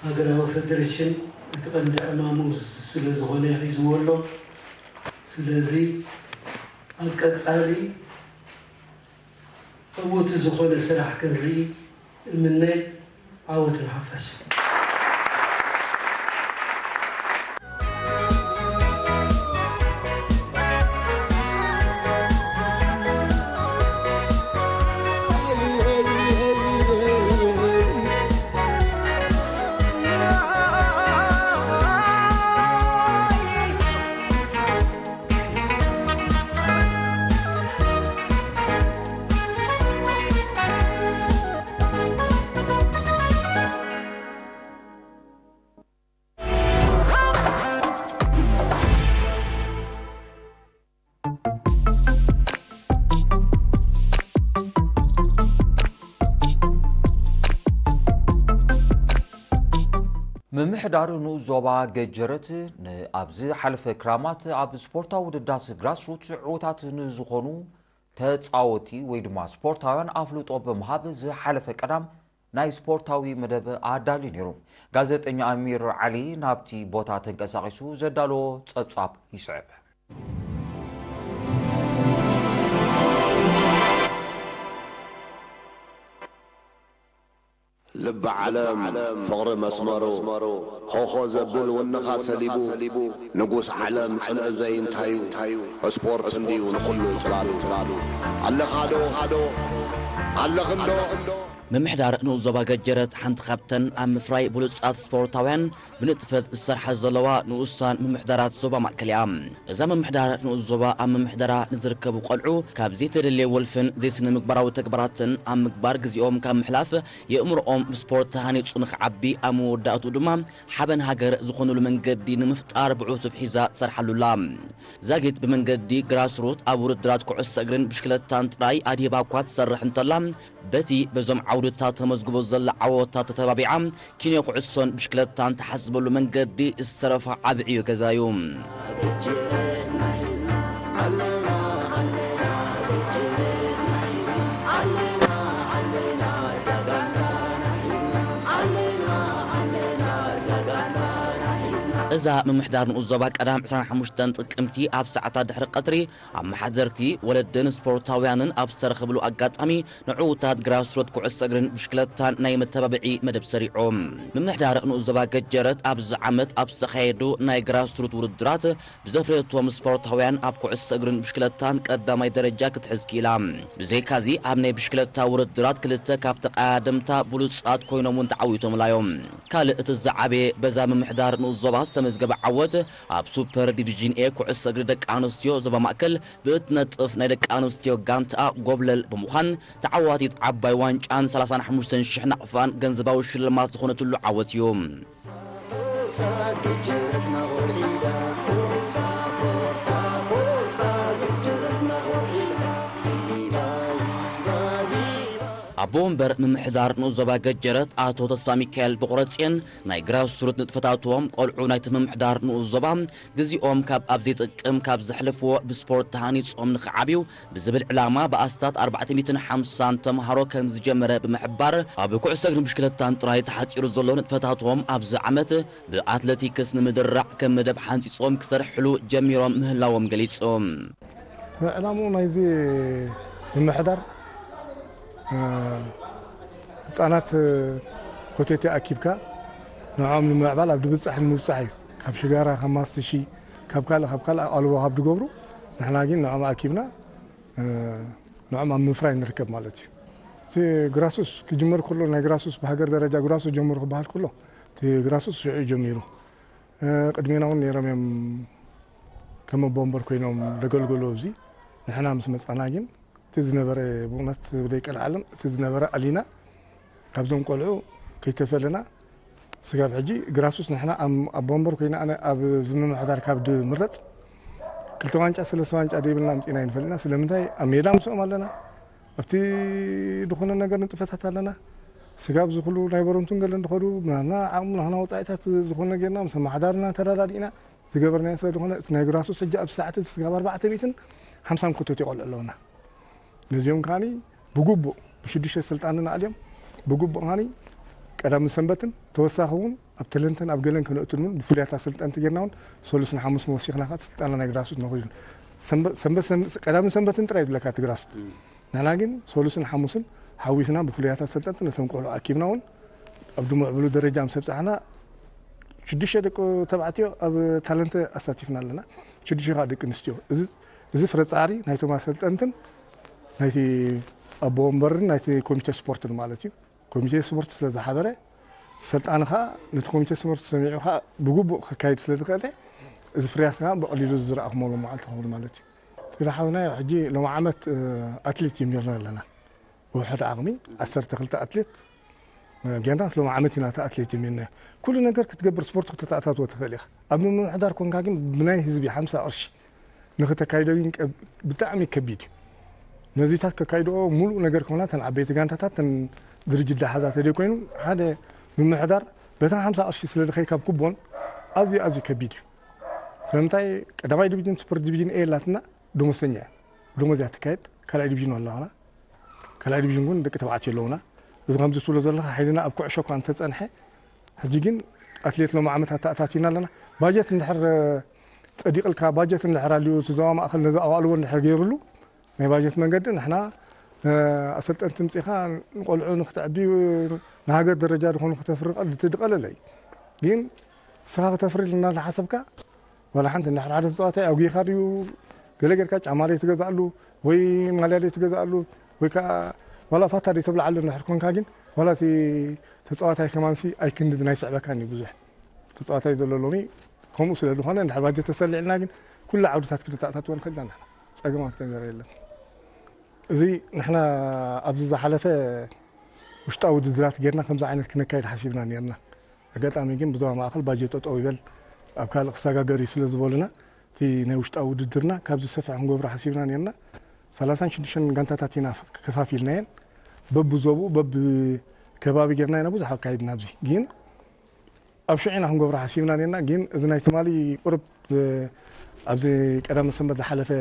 ሃገራዊ ፌደሬሽን እቲ ቀንዲ ዕማሙ ስለ ዝኾነ ሒዝዎ ኣሎ። ስለዚ ኣብ ቀፃሊ ዕዉት ዝኾነ ስራሕ ክንርኢ እምነ። ዓወት ንሓፋሽ። ምምሕዳር ንኡስ ዞባ ገጀረት ንኣብዚ ሓለፈ ክራማት ኣብ ስፖርታዊ ውድዳት ግራስሩት ዕዉታት ንዝኾኑ ተጻወቲ ወይ ድማ ስፖርታውያን ኣፍልጦ ብምሃብ ዝሓለፈ ቀዳም ናይ ስፖርታዊ መደብ ኣዳልዩ ነይሩ። ጋዜጠኛ ኣሚር ዓሊ ናብቲ ቦታ ተንቀሳቒሱ ዘዳለዎ ጸብጻብ ይስዕብ። ልቢ ዓለም ፍቕሪ መስመሩ ሆኾ ዘብል ውንኻ ሰሊቡ ንጉስ ዓለም ጽልኢ ዘይንታዩ ስፖርት እንድዩ ንኹሉ ጽላሉ ኣለኻዶ ኣለኽንዶ ምምሕዳር ንኡስ ዞባ ገጀረት ሓንቲ ካብተን ኣብ ምፍራይ ብሉጻት ስፖርታውያን ብንጥፈት ዝሰርሓ ዘለዋ ንኡሳን ምምሕዳራት ዞባ ማእከል እያ። እዛ ምምሕዳር ንኡስ ዞባ ኣብ ምምሕዳራ ንዝርከቡ ቆልዑ ካብ ዘይተደልየ ወልፍን ዘይስነ ምግባራዊ ተግባራትን ኣብ ምግባር ግዜኦም ካብ ምሕላፍ የእምሮኦም ብስፖርት ተሃኒጹ ንኽዓቢ ኣብ መወዳእትኡ ድማ ሓበን ሃገር ዝኾኑሉ መንገዲ ንምፍጣር ብዕቱብ ሒዛ ትሰርሓሉላ። ዛጊት ብመንገዲ ግራስሩት ኣብ ውድድራት ኩዕሶ እግርን ብሽክለታን ጥራይ ኣድሂባ እኳ ትሰርሕ እንተላ በቲ በዞም ዓውድታት ተመዝግቦ ዘላ ዓወታት ተተባቢዓ ኪኖ ኩዕሶን ብሽክለታን ትሓስበሉ መንገዲ ዝተረፈ ዓቢ ዕዮ ገዛ እዩ። እዛ ምምሕዳር ንኡስ ዞባ ቀዳም ዕስራን ሓሙሽተን ጥቅምቲ ኣብ ሰዓታት ድሕሪ ቀትሪ ኣመሓደርቲ፣ ወለድን ስፖርታውያንን ኣብ ዝተረኸብሉ ኣጋጣሚ ንዕዉታት ግራስሩት ኩዕሶ እግርን ብሽክለታን ናይ መተባብዒ መደብ ሰሪዖም። ምምሕዳር ንኡስ ዞባ ገጀረት ኣብዚ ዓመት ኣብ ዝተኻየዱ ናይ ግራስሩት ውድድራት ብዘፍረየቶም ስፖርታውያን ኣብ ኩዕሶ እግርን ብሽክለታን ቀዳማይ ደረጃ ክትሕዝ ክኢላ። ብዘይካዚ ኣብ ናይ ብሽክለታ ውድድራት ክልተ ካብ ተቐዳደምታ ብሉጻት ኮይኖም እውን ተዓዊቶምላ እዮም። ካልእ እቲ ዝዓበየ በዛ ምምሕዳር ንኡስ ዞባ ዝተመዝገበ ዓወት ኣብ ሱፐር ዲቪዥን ኤ ኩዕሶ እግሪ ደቂ ኣንስትዮ ዞባ ማእከል ብእትነጥፍ ናይ ደቂ ኣንስትዮ ጋንታኣ ጎብለል ብምዃን ተዓዋቲት ዓባይ ዋንጫን ሰላሳን ሓሙሽተን ሽሕ ናቕፋን ገንዘባዊ ሽልማት ዝኾነትሉ ዓወት እዩ። ኣቦ ወንበር ምምሕዳር ንኡስ ዞባ ገጀረት ኣቶ ተስፋሚካኤል በቑረጽዮን ናይ ግራስሩት ንጥፈታቶም ቆልዑ ናይቲ ምምሕዳር ንኡስ ዞባ ግዜኦም ካብ ኣብ ዘይጠቅም ካብ ዘሕልፍዎ ብስፖርት ተሃኒጾም ንኽዓብዩ ብዝብል ዕላማ ብኣስታት ኣርባዕተ ሚእትን ሓምሳን ተምሃሮ ከም ዝጀመረ ብምሕባር ኣብ ኩዕሶ እግርን ብሽክለታን ጥራይ ተሓጺሩ ዘሎ ንጥፈታቶም ኣብዚ ዓመት ብኣትለቲክስ ንምድራዕ ከም መደብ ሓንጺጾም ክሰርሕሉ ጀሚሮም ምህላዎም ገሊጹ። ዕላምኡ ናይዚ ምምሕዳር ህፃናት ኮቴቴ ኣኪብካ ንዕኦም ንምዕባል ኣብ ድብፃሕ ንምብፃሕ እዩ። ካብ ሽጋራ ካብ ማስትሺ ካብ ካልእ ካብ ካልእ ኣልቦ ካብ ድገብሩ ንሕና ግን ንዕኦም ኣኪብና ንዕኦም ኣብ ምፍራይ ንርከብ ማለት እዩ። እቲ ግራሱስ ክጅመር ከሎ ናይ ግራሱስ ብሃገር ደረጃ ግራሱስ ጀምሩ ክበሃል ከሎ እቲ ግራሱስ ሽዑ ጀሚሩ ቅድሜና እውን ነይሮም እዮም ከም ኣቦ ወንበር ኮይኖም ዘገልገሉ ኣብዚ ንሕና ምስ መፃና ግን እቲ ዝነበረ ብእውነት ብደይ ቀልዓለም እቲ ዝነበረ ኣሊና ካብዞም ቆልዑ ከይተፈለና ስጋብ ሕጂ ግራሱስ ንሕና ኣቦ ወንበር ኮይና ኣነ ኣብ ዝምምሕዳር ካብ ድምረፅ ክልተ ዋንጫ ሰለስተ ዋንጫ ደይብልና ኣምፂና ይንፈልጥና ስለምንታይ ኣብ ሜዳ ምስኦም ኣለና ኣብቲ ዝኾነ ነገር ንጥፈታት ኣለና። ስጋብ ዝኽሉ ናይ በረንቱን ገለን ዝኸዱ ናና ዓቕሙ ናና ወፃኢታት ዝኾነ ጌርና ምስ ኣመሓዳርና ተረዳዲእና ዝገበርናዮ ስለ ዝኾነ እቲ ናይ ግራሱ ሰጃ ኣብ ሰዓት እቲ ስጋብ ኣርባዕተ ሚእትን ሓምሳን ክተት ይቆልዑ ኣለውና። ነዚኦም ከዓኒ ብግቡእ ብሽዱሽተ ስልጣንና ኣልዮም ብግቡእ ከዓኒ ቀዳምን ሰንበትን ተወሳኺ እውን ኣብ ተለንተን ኣብ ገለን ከነእቱን እውን ብፍሉያት ኣሰልጠንቲ ጌርና እውን ሰሉስን ሓሙስ መወሲኽና ከዓ ስልጣና ናይ ግራሱት ነኹ ቀዳምን ሰንበትን ጥራይ ይብለካ እቲ ግራሱት። ንሕና ግን ሰሉስን ሓሙስን ሓዊስና ብፍሉያት ኣሰልጠንቲ ነቶም ቆልዑ ኣኪብና እውን ኣብ ድሙዕ ብሉ ደረጃ ምስ ኣብፃሕና ሽዱሽተ ደቂ ተባዕትዮ ኣብ ታለንተ ኣሳቲፍና ኣለና። ሽዱሽተ ከዓ ደቂ ኣንስትዮ። እዚ ፍረ ፃዕሪ ናይቶም ኣሰልጠንትን ናይቲ ኣቦ ወንበርን ናይቲ ኮሚቴ ስፖርትን ማለት እዩ። ኮሚቴ ስፖርት ስለ ዝሓበረ ሰልጣኒ ከዓ ነቲ ኮሚቴ ስፖርት ሰሚዑ ከዓ ብግቡእ ክካይድ ስለ ዝኽእል እዚ ፍርያት ከዓ ብቐሊሉ ዝረኣኹሞ ሎም መዓልቲ ክኸውን ማለት እዩ። ትግዳ ሓውና ሕጂ ሎም ዓመት ኣትሌት ጀሚርና ኣለና። ብውሕድ ዓቕሚ ዓሰርተ ክልተ ኣትሌት ጌርናስ ሎም ዓመት ኢና እቲ ኣትሌት ጀሚርና። ኩሉ ነገር ክትገብር ስፖርት ክተተኣታትዎ ትኽእል ኢኻ። ኣብ ምምሕዳር ኮንካ ግን ብናይ ህዝቢ ሓምሳ ቅርሺ ንክተካይዶ ግን ብጣዕሚ ከቢድ እዩ። ነዚታት ከካይድኦ ሙሉእ ነገር ከሆና ተን ዓበይቲ ጋንታታት ተን ድርጅት ዳሓዛ ተደይ ኮይኑ ሓደ ምምሕዳር በታ ሓምሳ ቅርሺ ስለ ድኸይ ካብ ኩቦን ኣዝዩ ኣዝዩ ከቢድ እዩ። ስለምንታይ ቀዳማይ ዲቪዥን ሱፐር ዲቪዥን ኤ ላትና ደሞዝተኛ እያ። ደሞዝ እያ ትካየድ ካልኣይ ዲቪዥን ኣለና። ካልኣይ ዲቪዥን እውን ደቂ ተባዕትዮ ኣለውና። እዚ ከምዚ ትብሎ ዘለካ ሓይልና ኣብ ኩዕሾ እኳ እንተፀንሐ ሕጂ ግን ኣትሌት ሎም ዓመት ኣተኣታቲና ኣለና። ባጀት እንድሕር ፀዲቕልካ ባጀት እንድሕር ኣልዩ እቲ ዞባ ማእኸል ነዚ ኣዋልዎ እንድሕር ገይሩሉ ናይ ባጀት መንገዲ ንሕና ኣሰልጠንቲ ምፂኻ ንቆልዑ ንክትዕቢ ንሃገር ደረጃ ዝኾኑ ክተፍርቐል ድትድቐለለ እዩ። ግን ንስኻ ክተፍሪ ኢልና እናሓሰብካ ዋላ ሓንቲ እንድሕር ሓደ ተፃዋታይ ኣጉይኻ ድዩ ገለ ጌርካ ጫማ ደይ ትገዛእሉ ወይ ማልያ ደይ ትገዛእሉ ወይ ከዓ ዋላ ፋታ ደይ ተብልዓሉ እንድሕር ኮንካ ግን ዋላ እቲ ተፃዋታይ ከማንሲ ኣይክንዲ ናይ ስዕበካን እዩ ብዙሕ ተፃዋታይ ዘሎ ሎሚ ከምኡ ስለ ዝኾነ እንድሕር ባጀት ተሰሊዕልና ግን ኩሉ ዓውድታት ክንተኣታትዎ ንኽእል ኢና ንሕና ፀገማት ነገር የለን። እዚ ንሕና ኣብዚ ዝሓለፈ ውሽጣዊ ውድድራት ጌርና ከምዚ ዓይነት ክነካይድ ሓሲብና ነርና። ኣጋጣሚ ግን ብዞባ ማእኸል ባጀት ጠጠው ይበል ኣብ ካልእ ክሰጋገር እዩ ስለ ዝበሉና እቲ ናይ ውሽጣዊ ውድድርና ካብዚ ሰፊሕ ክንገብሮ ሓሲብና ነርና። ሰላሳን ሽዱሽተን ጋንታታት ኢና ከፋፊልናየን በብዞብኡ በብ ከባቢ ጌርና ኢና ብዙሕ ኣካይድና ኣብዚ ግን ኣብ ሽዑ ኢና ክንገብሮ ሓሲብና ነርና። ግን እዚ ናይ ትማሊ ቁርብ ኣብዚ ቀዳመ ሰንበት ዝሓለፈ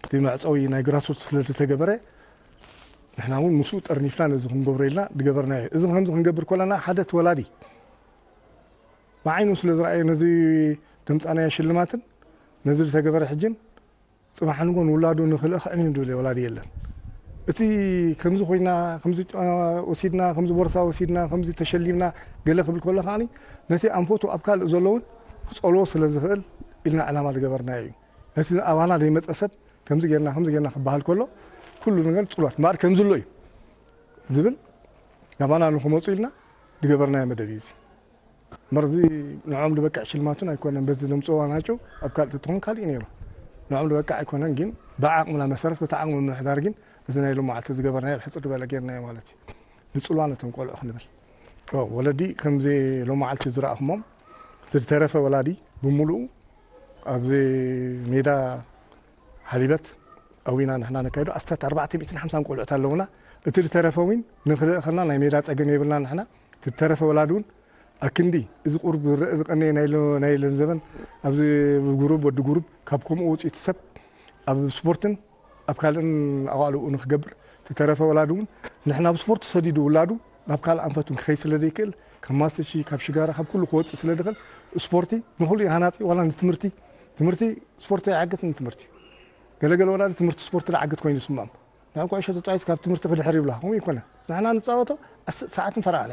እቲ መዕፀዊ ናይ ግራስሩት ስለ ዝተገበረ ንሕና እውን ምስኡ ጠርኒፍና ነዚ ክንገብሮ ኢልና ዝገበርናዮ። እዚ ከምዚ ክንገብር ከለና ሓደ ተወላዲ ብዓይኑ ስለ ዝረኣየ ነዚ ደምፃናዮ ሽልማትን ነዚ ዝተገበረ ሕጅን ፅባሕ ንጎ ንውላዱ ንክልእኽዕን እዩ ዝብል ወላዲ የለን። እቲ ከምዚ ኮይና ከምዚ ወሲድና ከምዚ ቦርሳ ወሲድና ከምዚ ተሸሊምና ገለ ክብል ከሎ ከዓኒ ነቲ ኣንፈቱ ኣብ ካልእ ዘለውን ክፀልዎ ስለ ዝኽእል ኢልና ዕላማ ዝገበርናዮ እዩ። ነቲ ኣባና ዘይመፀ ሰብ ከምዚ ጌርና ከምዚ ጌርና ክበሃል ከሎ ኩሉ ነገር ፅልዋት እምበኣር ከምዚ ኣሎ እዩ ዝብል ናባና ንክመፁ ኢልና ዝገበርናዮ መደብ እዩ እዚ። መርዚ ንዕኦም ዝበቅዕ ሽልማቱን ኣይኮነን በዚ ዘምፅዋ ናቸው ኣብ ካልእ ትኾን ካልእ ነይሩ ንዕኦም ዝበቅዕ ኣይኮነን ግን ብዓቕምና መሰረት በቲ ዓቕሚ ምምሕዳር ግን እዚ ናይ ሎማዓልቲ ዝገበርናዮ ኣብ ሕፅር ዝበለ ጌርናዮ ማለት እዩ። ንፅልዋ ነቶም ቆልዑ ክንብል ወለዲ ከምዚ ሎማዓልቲ ዝረኣኹሞም ዝተረፈ ወላዲ ብምሉኡ ኣብዚ ሜዳ ሓሊበት ኣዊና ንሕና ነካይዶ ኣስታት ኣርባዕተ ሚእትን ሓምሳን ቆልዑት ኣለውና። እቲ ዝተረፈ እውን ንክልእኸልና ናይ ሜዳ ፀገም የብልና ንሕና እቲ ዝተረፈ ወላዲ እውን ኣክንዲ እዚ ቁሩብ ዝረአ ዝቀነየ ናይ ሎ- ናይ ለንዘበን ኣብዚ ጉሩብ ወዲ ጉሩብ ካብ ከምኡ ውፅኢት ሰብ ኣብ ስፖርትን ኣብ ካልእን ኣዋልኡ ንክገብር ዝተረፈ ወላዲ እውን ንሕና ኣብ ስፖርት ሰዲዱ ውላዱ ናብ ካልእ ኣንፈት እውን ክኸይ ስለ ዘይክእል ካብ ማስቲሺ ካብ ሽጋራ ካብ ኩሉ ክወፅእ ስለ ዝኽእል ስፖርቲ ንኩሉ እዩ ሃናፂ ዋላ ንትምህርቲ ትምህርቲ ስፖርቲ ኣይዓግትን ትምህርቲ ገለገለ ወላዲ ትምህርቲ ስፖርቲ ዝዓግት ኮይኑ ይስምዖም ንዕ ኩዕሾ ተፃዊት ካብ ትምህርቲ ክድሕር ይብላ ከምኡ ይኮነ ንሕና ንፃወቶ ኣስ- ሰዓትን ፈረቓለ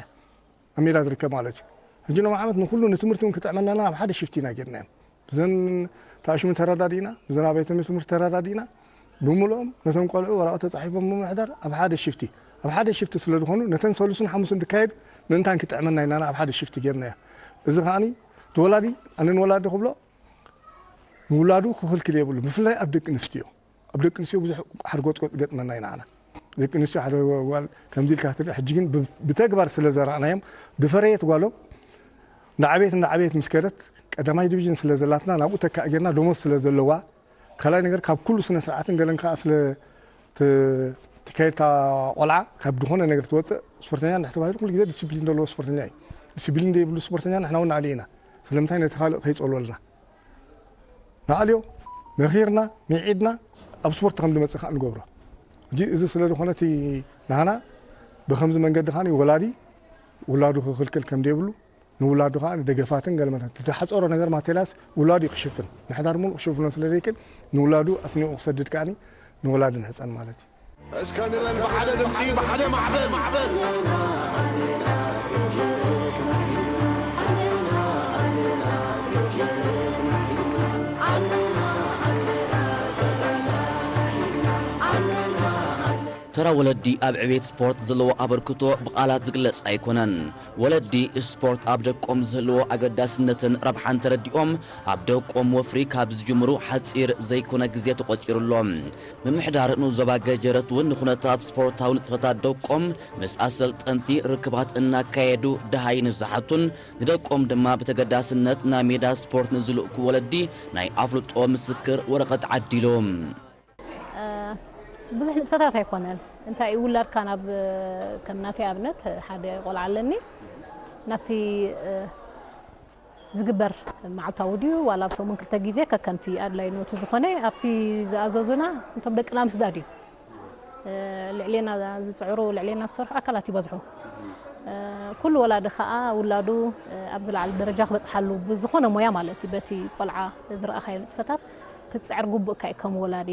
ኣብ ሜዳ ዝርከብ ማለት እዩ። ሕጂ ሎም ዓመት ንኩሉ ንትምህርቲ እውን ክጥዕመናና ኣብ ሓደ ሽፍቲ ኢና ጌርናዮም። ብዘን ተኣሽሙ ተረዳዲእና፣ ብዘን ኣብያተ ትምህርቲ ተረዳዲእና፣ ብምልኦም ነቶም ቆልዑ ወረቐት ተፃሒፎም ብምሕዳር ኣብ ሓደ ሽፍቲ ኣብ ሓደ ሽፍቲ ስለ ዝኾኑ ነተን ሰሉስን ሓሙስን ዝካየድ ምእንታን ክጥዕመና ኢልና ኣብ ሓደ ሽፍቲ ጌርናዮ። እዚ ከዓኒ እቲ ወላዲ ኣነ ንወላዲ ክብሎ ንውላዱ ክኽልክል የብሉ ብፍላይ ኣብ ደቂ ኣንስትዮ ኣብ ደቂ ኣንስትዮ ብዙሕ ሓርጎፅጎፅ ገጥመና ኢና ንዓና ደቂ ኣንስትዮ ሓደ ጓል ከምዚ ኢልካ ክትርኢ ሕጂ ግን ብ- ብተግባር ስለ ዘራእናዮም ዝፈረየት ጓሎም እንዳዓበየት እንዳዓበየት ምስ ከደት ቀዳማይ ዲቪዥን ስለ ዘላትና ናብኡ ተካእ ጌርና ደሞዝ ስለ ዘለዋ ካልኣይ ነገር ካብ ኩሉ ስነ ስርዓትን ገለን ከዓ ስለ ት- ትካየድካ ቆልዓ ካብ ዝኾነ ነገር ትወፅእ ስፖርተኛ እንድሕር ተባሂሉ ኩሉ ግዜ ዲሲፕሊን ዘለዎ ስፖርተኛ እዩ። ዲሲፕሊን ዘይብሉ ስፖርተኛ ንሕና እውን ንኣልዮ ኢና። ስለምንታይ ነቲ ካልእ ከይፀልወልና ንኣልዮ መኺርና ሚዒድና ኣብ ስፖርት ከም ዝመፅእ ከዓ ንገብሮ። ሕጂ እዚ ስለ ዝኾነ እቲ ናህና ብከምዚ መንገዲ ከዓ ወላዲ ውላዱ ክኽልክል ከም ዘይብሉ ንውላዱ ከዓ ንደገፋትን ገለመታት ዝተሓፀሮ ነገር ማቴሪያልስ ውላዱ እዩ ክሽፍን ምሕዳር ሙሉእ ክሽፍኖ ስለ ዘይክእል ንውላዱ ኣስኒቑ ክሰድድ ከዓ ንወላዲ ንሕፀን ማለት እዩ። እስከ ንበል ብሓደ ድምፂ ብሓደ ማዕበል። ተራ ወለዲ ኣብ ዕቤት ስፖርት ዘለዎ ኣበርክቶ ብቓላት ዝግለጽ ኣይኮነን። ወለዲ ስፖርት ኣብ ደቆም ዝህልዎ ኣገዳስነትን ረብሓን ተረዲኦም ኣብ ደቆም ወፍሪ ካብ ዝጅምሩ ሓጺር ዘይኮነ ግዜ ተቖጺሩ ኣሎ። ምምሕዳር ንዞባ ገጀረት እውን ንኹነታት ስፖርታዊ ንጥፈታት ደቆም ምስ ኣሰልጠንቲ ርክባት እናካየዱ ደሃይ ንዝሓቱን ንደቆም ድማ ብተገዳስነት ናብ ሜዳ ስፖርት ንዝልእኩ ወለዲ ናይ ኣፍልጦ ምስክር ወረቐት ዓዲሎም። ብዙሕ ንጥፈታት ኣይኮነን። እንታይ እዩ ውላድካ ናብ ከም ናተይ ኣብነት ሓደ ቆልዓ ኣለኒ ናብቲ ዝግበር መዓልታዊ ድዩ ዋላ ኣብ ሰሙን ክልተ ግዜ ከከምቲ ኣድላይነቱ ዝኾነ ኣብቲ ዝኣዘዙና እንቶም ደቅና ምስዳድ እዩ። ልዕሌና ዝፅዕሩ ልዕሌና ዝሰርሑ ኣካላት ይበዝሑ። ኩሉ ወላዲ ከዓ ውላዱ ኣብ ዝለዓለ ደረጃ ክበፅሓሉ ብዝኾነ ሞያ ማለት እዩ በቲ ቆልዓ ዝረኣኻዮ ንጥፈታት ክትፅዕር ግቡእካ እዩ ከም ወላዲ።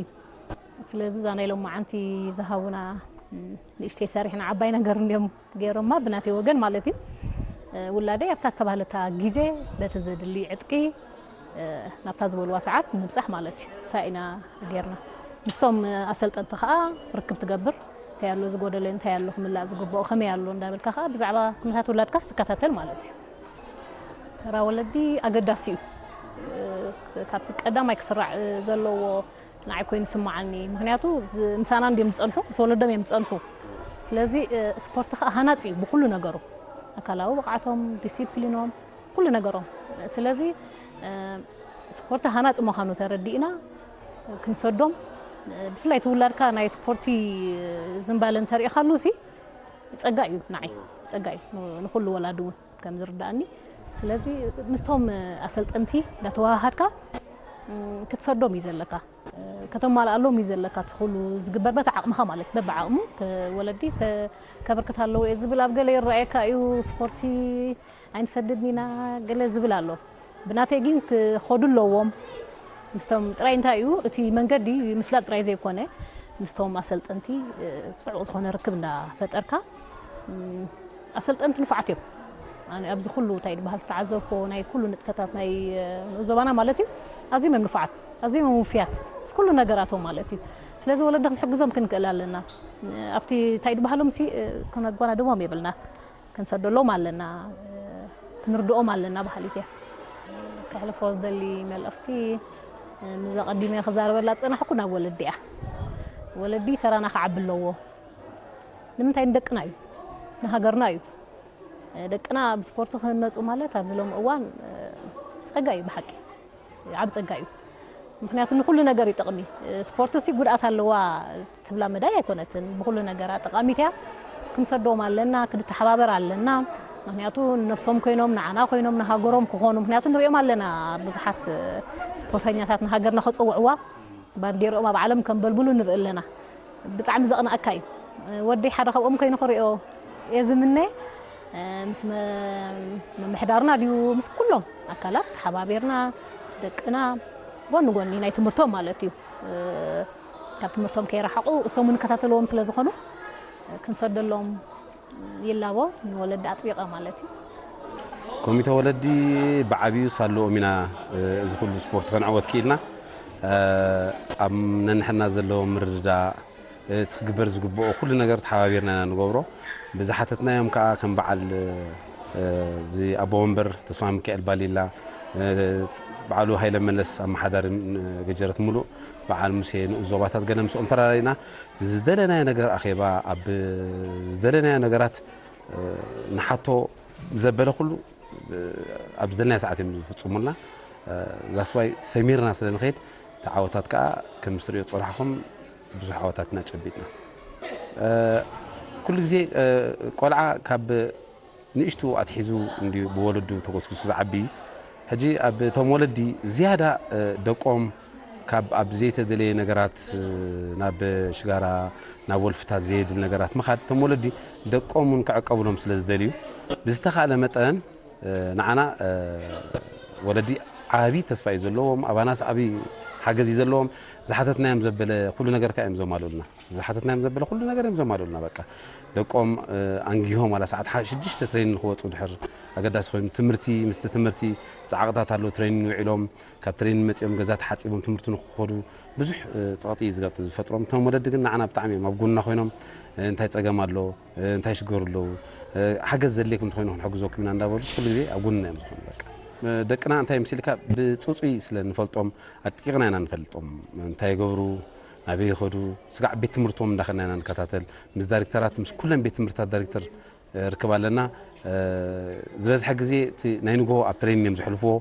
ስለዚ እዛ ናይ ሎማዓንቲ ዝሃቡና ንእሽተይ ሰሪሕና ዓባይ ነገር እንዲዮም ገይሮማ ብናተይ ወገን ማለት እዩ። ውላደይ ኣብታ ዝተባህለታ ግዜ በቲ ዘድሊ ዕጥቂ ናብታ ዝበልዋ ሰዓት ንምብፃሕ ማለት እዩ እሳ ኢና ገይርና። ምስቶም ኣሰልጠንቲ ከዓ ርክብ ትገብር እንታይ ኣሎ ዝጎደለ እንታይ ኣሎ ክምላእ ዝግብኦ ከመይ ኣሎ እንዳበልካ ከዓ ብዛዕባ ኩነታት ውላድካ ትከታተል ማለት እዩ። ተራ ወለዲ ኣገዳሲ እዩ። ካብቲ ቀዳማይ ክስራዕ ዘለዎ ንዓይ ኮይኑ ይስምዓኒ። ምኽንያቱ ምሳና እንድዮም ዝጸንሑ፣ ምስ ወለዶም እዮም ዝጸንሑ። ስለዚ ስፖርት ከኣ ሃናጺ እዩ ብኹሉ ነገሩ። ኣካላዊ ብቕዓቶም፣ ዲሲፕሊኖም፣ ኩሉ ነገሮም። ስለዚ ስፖርት ሃናጺ ምዃኑ ተረዲእና ክንሰዶም ብፍላይ እቲ ውላድካ ናይ ስፖርቲ ዝንባለ እንተሪእኻሉ ሲ ጸጋ እዩ ንዓይ ጸጋ እዩ ንኹሉ ወላዲ እውን ከም ዝርዳእኒ ስለዚ ምስቶም ኣሰልጠንቲ እንዳተዋሃሃድካ ክትሰዶም እዩ ዘለካ ከተማልኣሎም እዩ ዘለካ እቲ ኩሉ ዝግበር በቲ ዓቕምኻ ማለት በብዓቕሙ ወለዲ ከበርክት ኣለዎ እየ ዝብል ኣብ ገለ ይረኣየካ እዩ ስፖርቲ ኣይንሰድድን ኢና ገለ ዝብል ኣሎ ብናተይ ግን ክኸዱ ኣለዎም ምስቶም ጥራይ እንታይ እዩ እቲ መንገዲ ምስላጥ ጥራይ ዘይኮነ ምስቶም ኣሰልጠንቲ ፅዑቕ ዝኾነ ርክብ እንዳፈጠርካ ኣሰልጠንቲ ንፉዓት እዮም ኣነ ኣብዚ ኩሉ እንታይ ዝበሃል ዝተዓዘብኮ ናይ ኩሉ ንጥፈታት ናይ ንኡስ ዞባና ማለት እዩ ኣዝዮም እዮም ንፉዓት ኣዝዮም እዮም ውፍያት ምስ ኩሉ ነገራቶም ማለት እዩ ስለዚ ወለዲ ክንሕግዞም ክንክእል ኣለና ኣብቲ እንታይ ዝበሃሎም ሲ ክነጓናድቦም የብልና ክንሰደሎም ኣለና ክንርድኦም ኣለና በሃሊት እያ። ከሕልፎ ዝደሊ መልእኽቲ ንዛ ቀዲመ ክዛረበላ ዝፀናሕኩ ናብ ወለዲ እያ። ወለዲ ተራና ክዓቢ ኣለዎ። ንምንታይ ንደቅና እዩ ንሃገርና እዩ። ደቅና ብስፖርት ክህነፁ ማለት ኣብዚ ሎሚ እዋን ፀጋ እዩ ብሓቂ። ዓብ ፀጋ እዩ ምክንያቱ ንኩሉ ነገር ይጠቕሚ ስፖርት ሲ ጉድኣት ኣለዋ ትብላ መዳይ ኣይኮነትን ብኩሉ ነገራ ጠቃሚት እያ ክንሰዶም ኣለና ክንተሓባበር ኣለና ምክንያቱ ነብሶም ኮይኖም ንዓና ኮይኖም ንሃገሮም ክኾኑ ምክንያቱ ንሪኦም ኣለና ብዙሓት ስፖርተኛታት ንሃገርና ከፀውዕዋ ባንዴርኦም ኣብ ዓለም ከንበልብሉ ንርኢ ኣለና ብጣዕሚ ዘቕንኣካ እዩ። ወደይ ሓደ ካብኦም ኮይኑ ክሪኦ እየ ዝምነ። ምስ ምምሕዳርና ድዩ ምስ ኩሎም ኣካላት ተሓባቢርና ደቅና ጎኒ ጎኒ ናይ ትምህርቶም ማለት እዩ ካብ ትምህርቶም ከይረሓቑ እሶም ንከታተልዎም ስለ ዝኾኑ ክንሰደሎም ይላቦ ንወለዲ ኣጥቢቐ ማለት እዩ። ኮሚተ ወለዲ ብዓብዩ ሳልኦም ኢና እዚ ኩሉ ስፖርት ከንዕወት ክኢልና ኣብ ነንሕና ዘለዎ ምርድዳእ እቲ ክግበር ዝግብኦ ኩሉ ነገር ተሓባቢርና ኢና ንገብሮ ብዝሓተትናዮም ከዓ ከም በዓል እዚ ኣቦ ወንበር ተስፋ ሚካኤል ባሊላ በዓሉ ሃይለ መለስ ኣመሓዳሪ ገጀረት ሙሉእ በዓል ሙሴ ንኡስ ዞባታት ገለ ምስኦም ተራዳዲና ዝደለናዮ ነገር ኣኼባ ኣብ ዝደለናዮ ነገራት ንሓቶ ዘበለ ኩሉ ኣብ ዝደለናዮ ሰዓት እዮም ዝፍፅሙልና ዛስዋይ ሰሚርና ስለ ንኸይድ እቲ ዓወታት ከዓ ከም ዝትሪኦ ዝፀናሕኹም ብዙሕ ዓወታት ኢና ጨቢጥና። ኩሉ ግዜ ቆልዓ ካብ ንእሽቱ ኣትሒዙ እንድዩ ብወለዱ ተጎስጒሱ ዝዓቢ። ሕጂ ኣብ እቶም ወለዲ ዝያዳ ደቆም ካብ ኣብ ዘይተደለየ ነገራት ናብ ሽጋራ ናብ ወልፍታት ዘየድል ነገራት ምኻድ እቶም ወለዲ ደቆም እውን ክዕቀብሎም ስለ ዝደልዩ ብዝተኻእለ መጠን ንዓና ወለዲ ዓቢ ተስፋ እዩ ዘለዎም። ኣባናስ ዓቢ ሓገዝ እዩ ዘለዎም። ዝሓተትናዮም ዘበለ ኩሉ ነገር ከ እዮም ዘማልኡልና። ዝሓተትናዮም ዘበለ ኩሉ ነገር እዮም ዘማልኡልና። በቃ ደቆም ኣንጊሆም ዋላ ሰዓት ሽዱሽተ ትሬኒን ክወፁ ድሕር ኣገዳሲ ኮይኑ ትምህርቲ ምስቲ ትምህርቲ ፃዕቕታት ኣለዉ። ትሬኒን ውዒሎም ካብ ትሬኒን መፂኦም ገዛ ተሓፂቦም ትምህርቲ ንክኸዱ ብዙሕ ፀቕጢ እዩ ዝፈጥሮም። እቶም ወለዲ ግን ንዓና ብጣዕሚ እዮም ኣብ ጎንና ኮይኖም እንታይ ፀገም ኣሎ እንታይ ሽገሩ ኣለዉ ሓገዝ ዘድልየኩም እንተኮይኑ ክንሕግዘኩም ኢና እንዳበሉ ኩሉ ግዜ ኣብ ጎንና እዮም ዝኾኑ። በቃ ደቅና እንታይ ምስ ኢልካ ብፅፁይ ስለ ንፈልጦም ኣጥቂቕና ኢና ንፈልጦም። እንታይ ይገብሩ ናበይ ይኸዱ ስጋዕ ቤት ትምህርቶም እንዳኸድና ኢና ንከታተል። ምስ ዳይሬክተራት ምስ ኩለን ቤት ትምህርትታት ዳይሬክተር ርክብ ኣለና። ዝበዝሐ ግዜ እቲ ናይ ንግሆ ኣብ ትሬኒን እዮም ዘሕልፍዎ።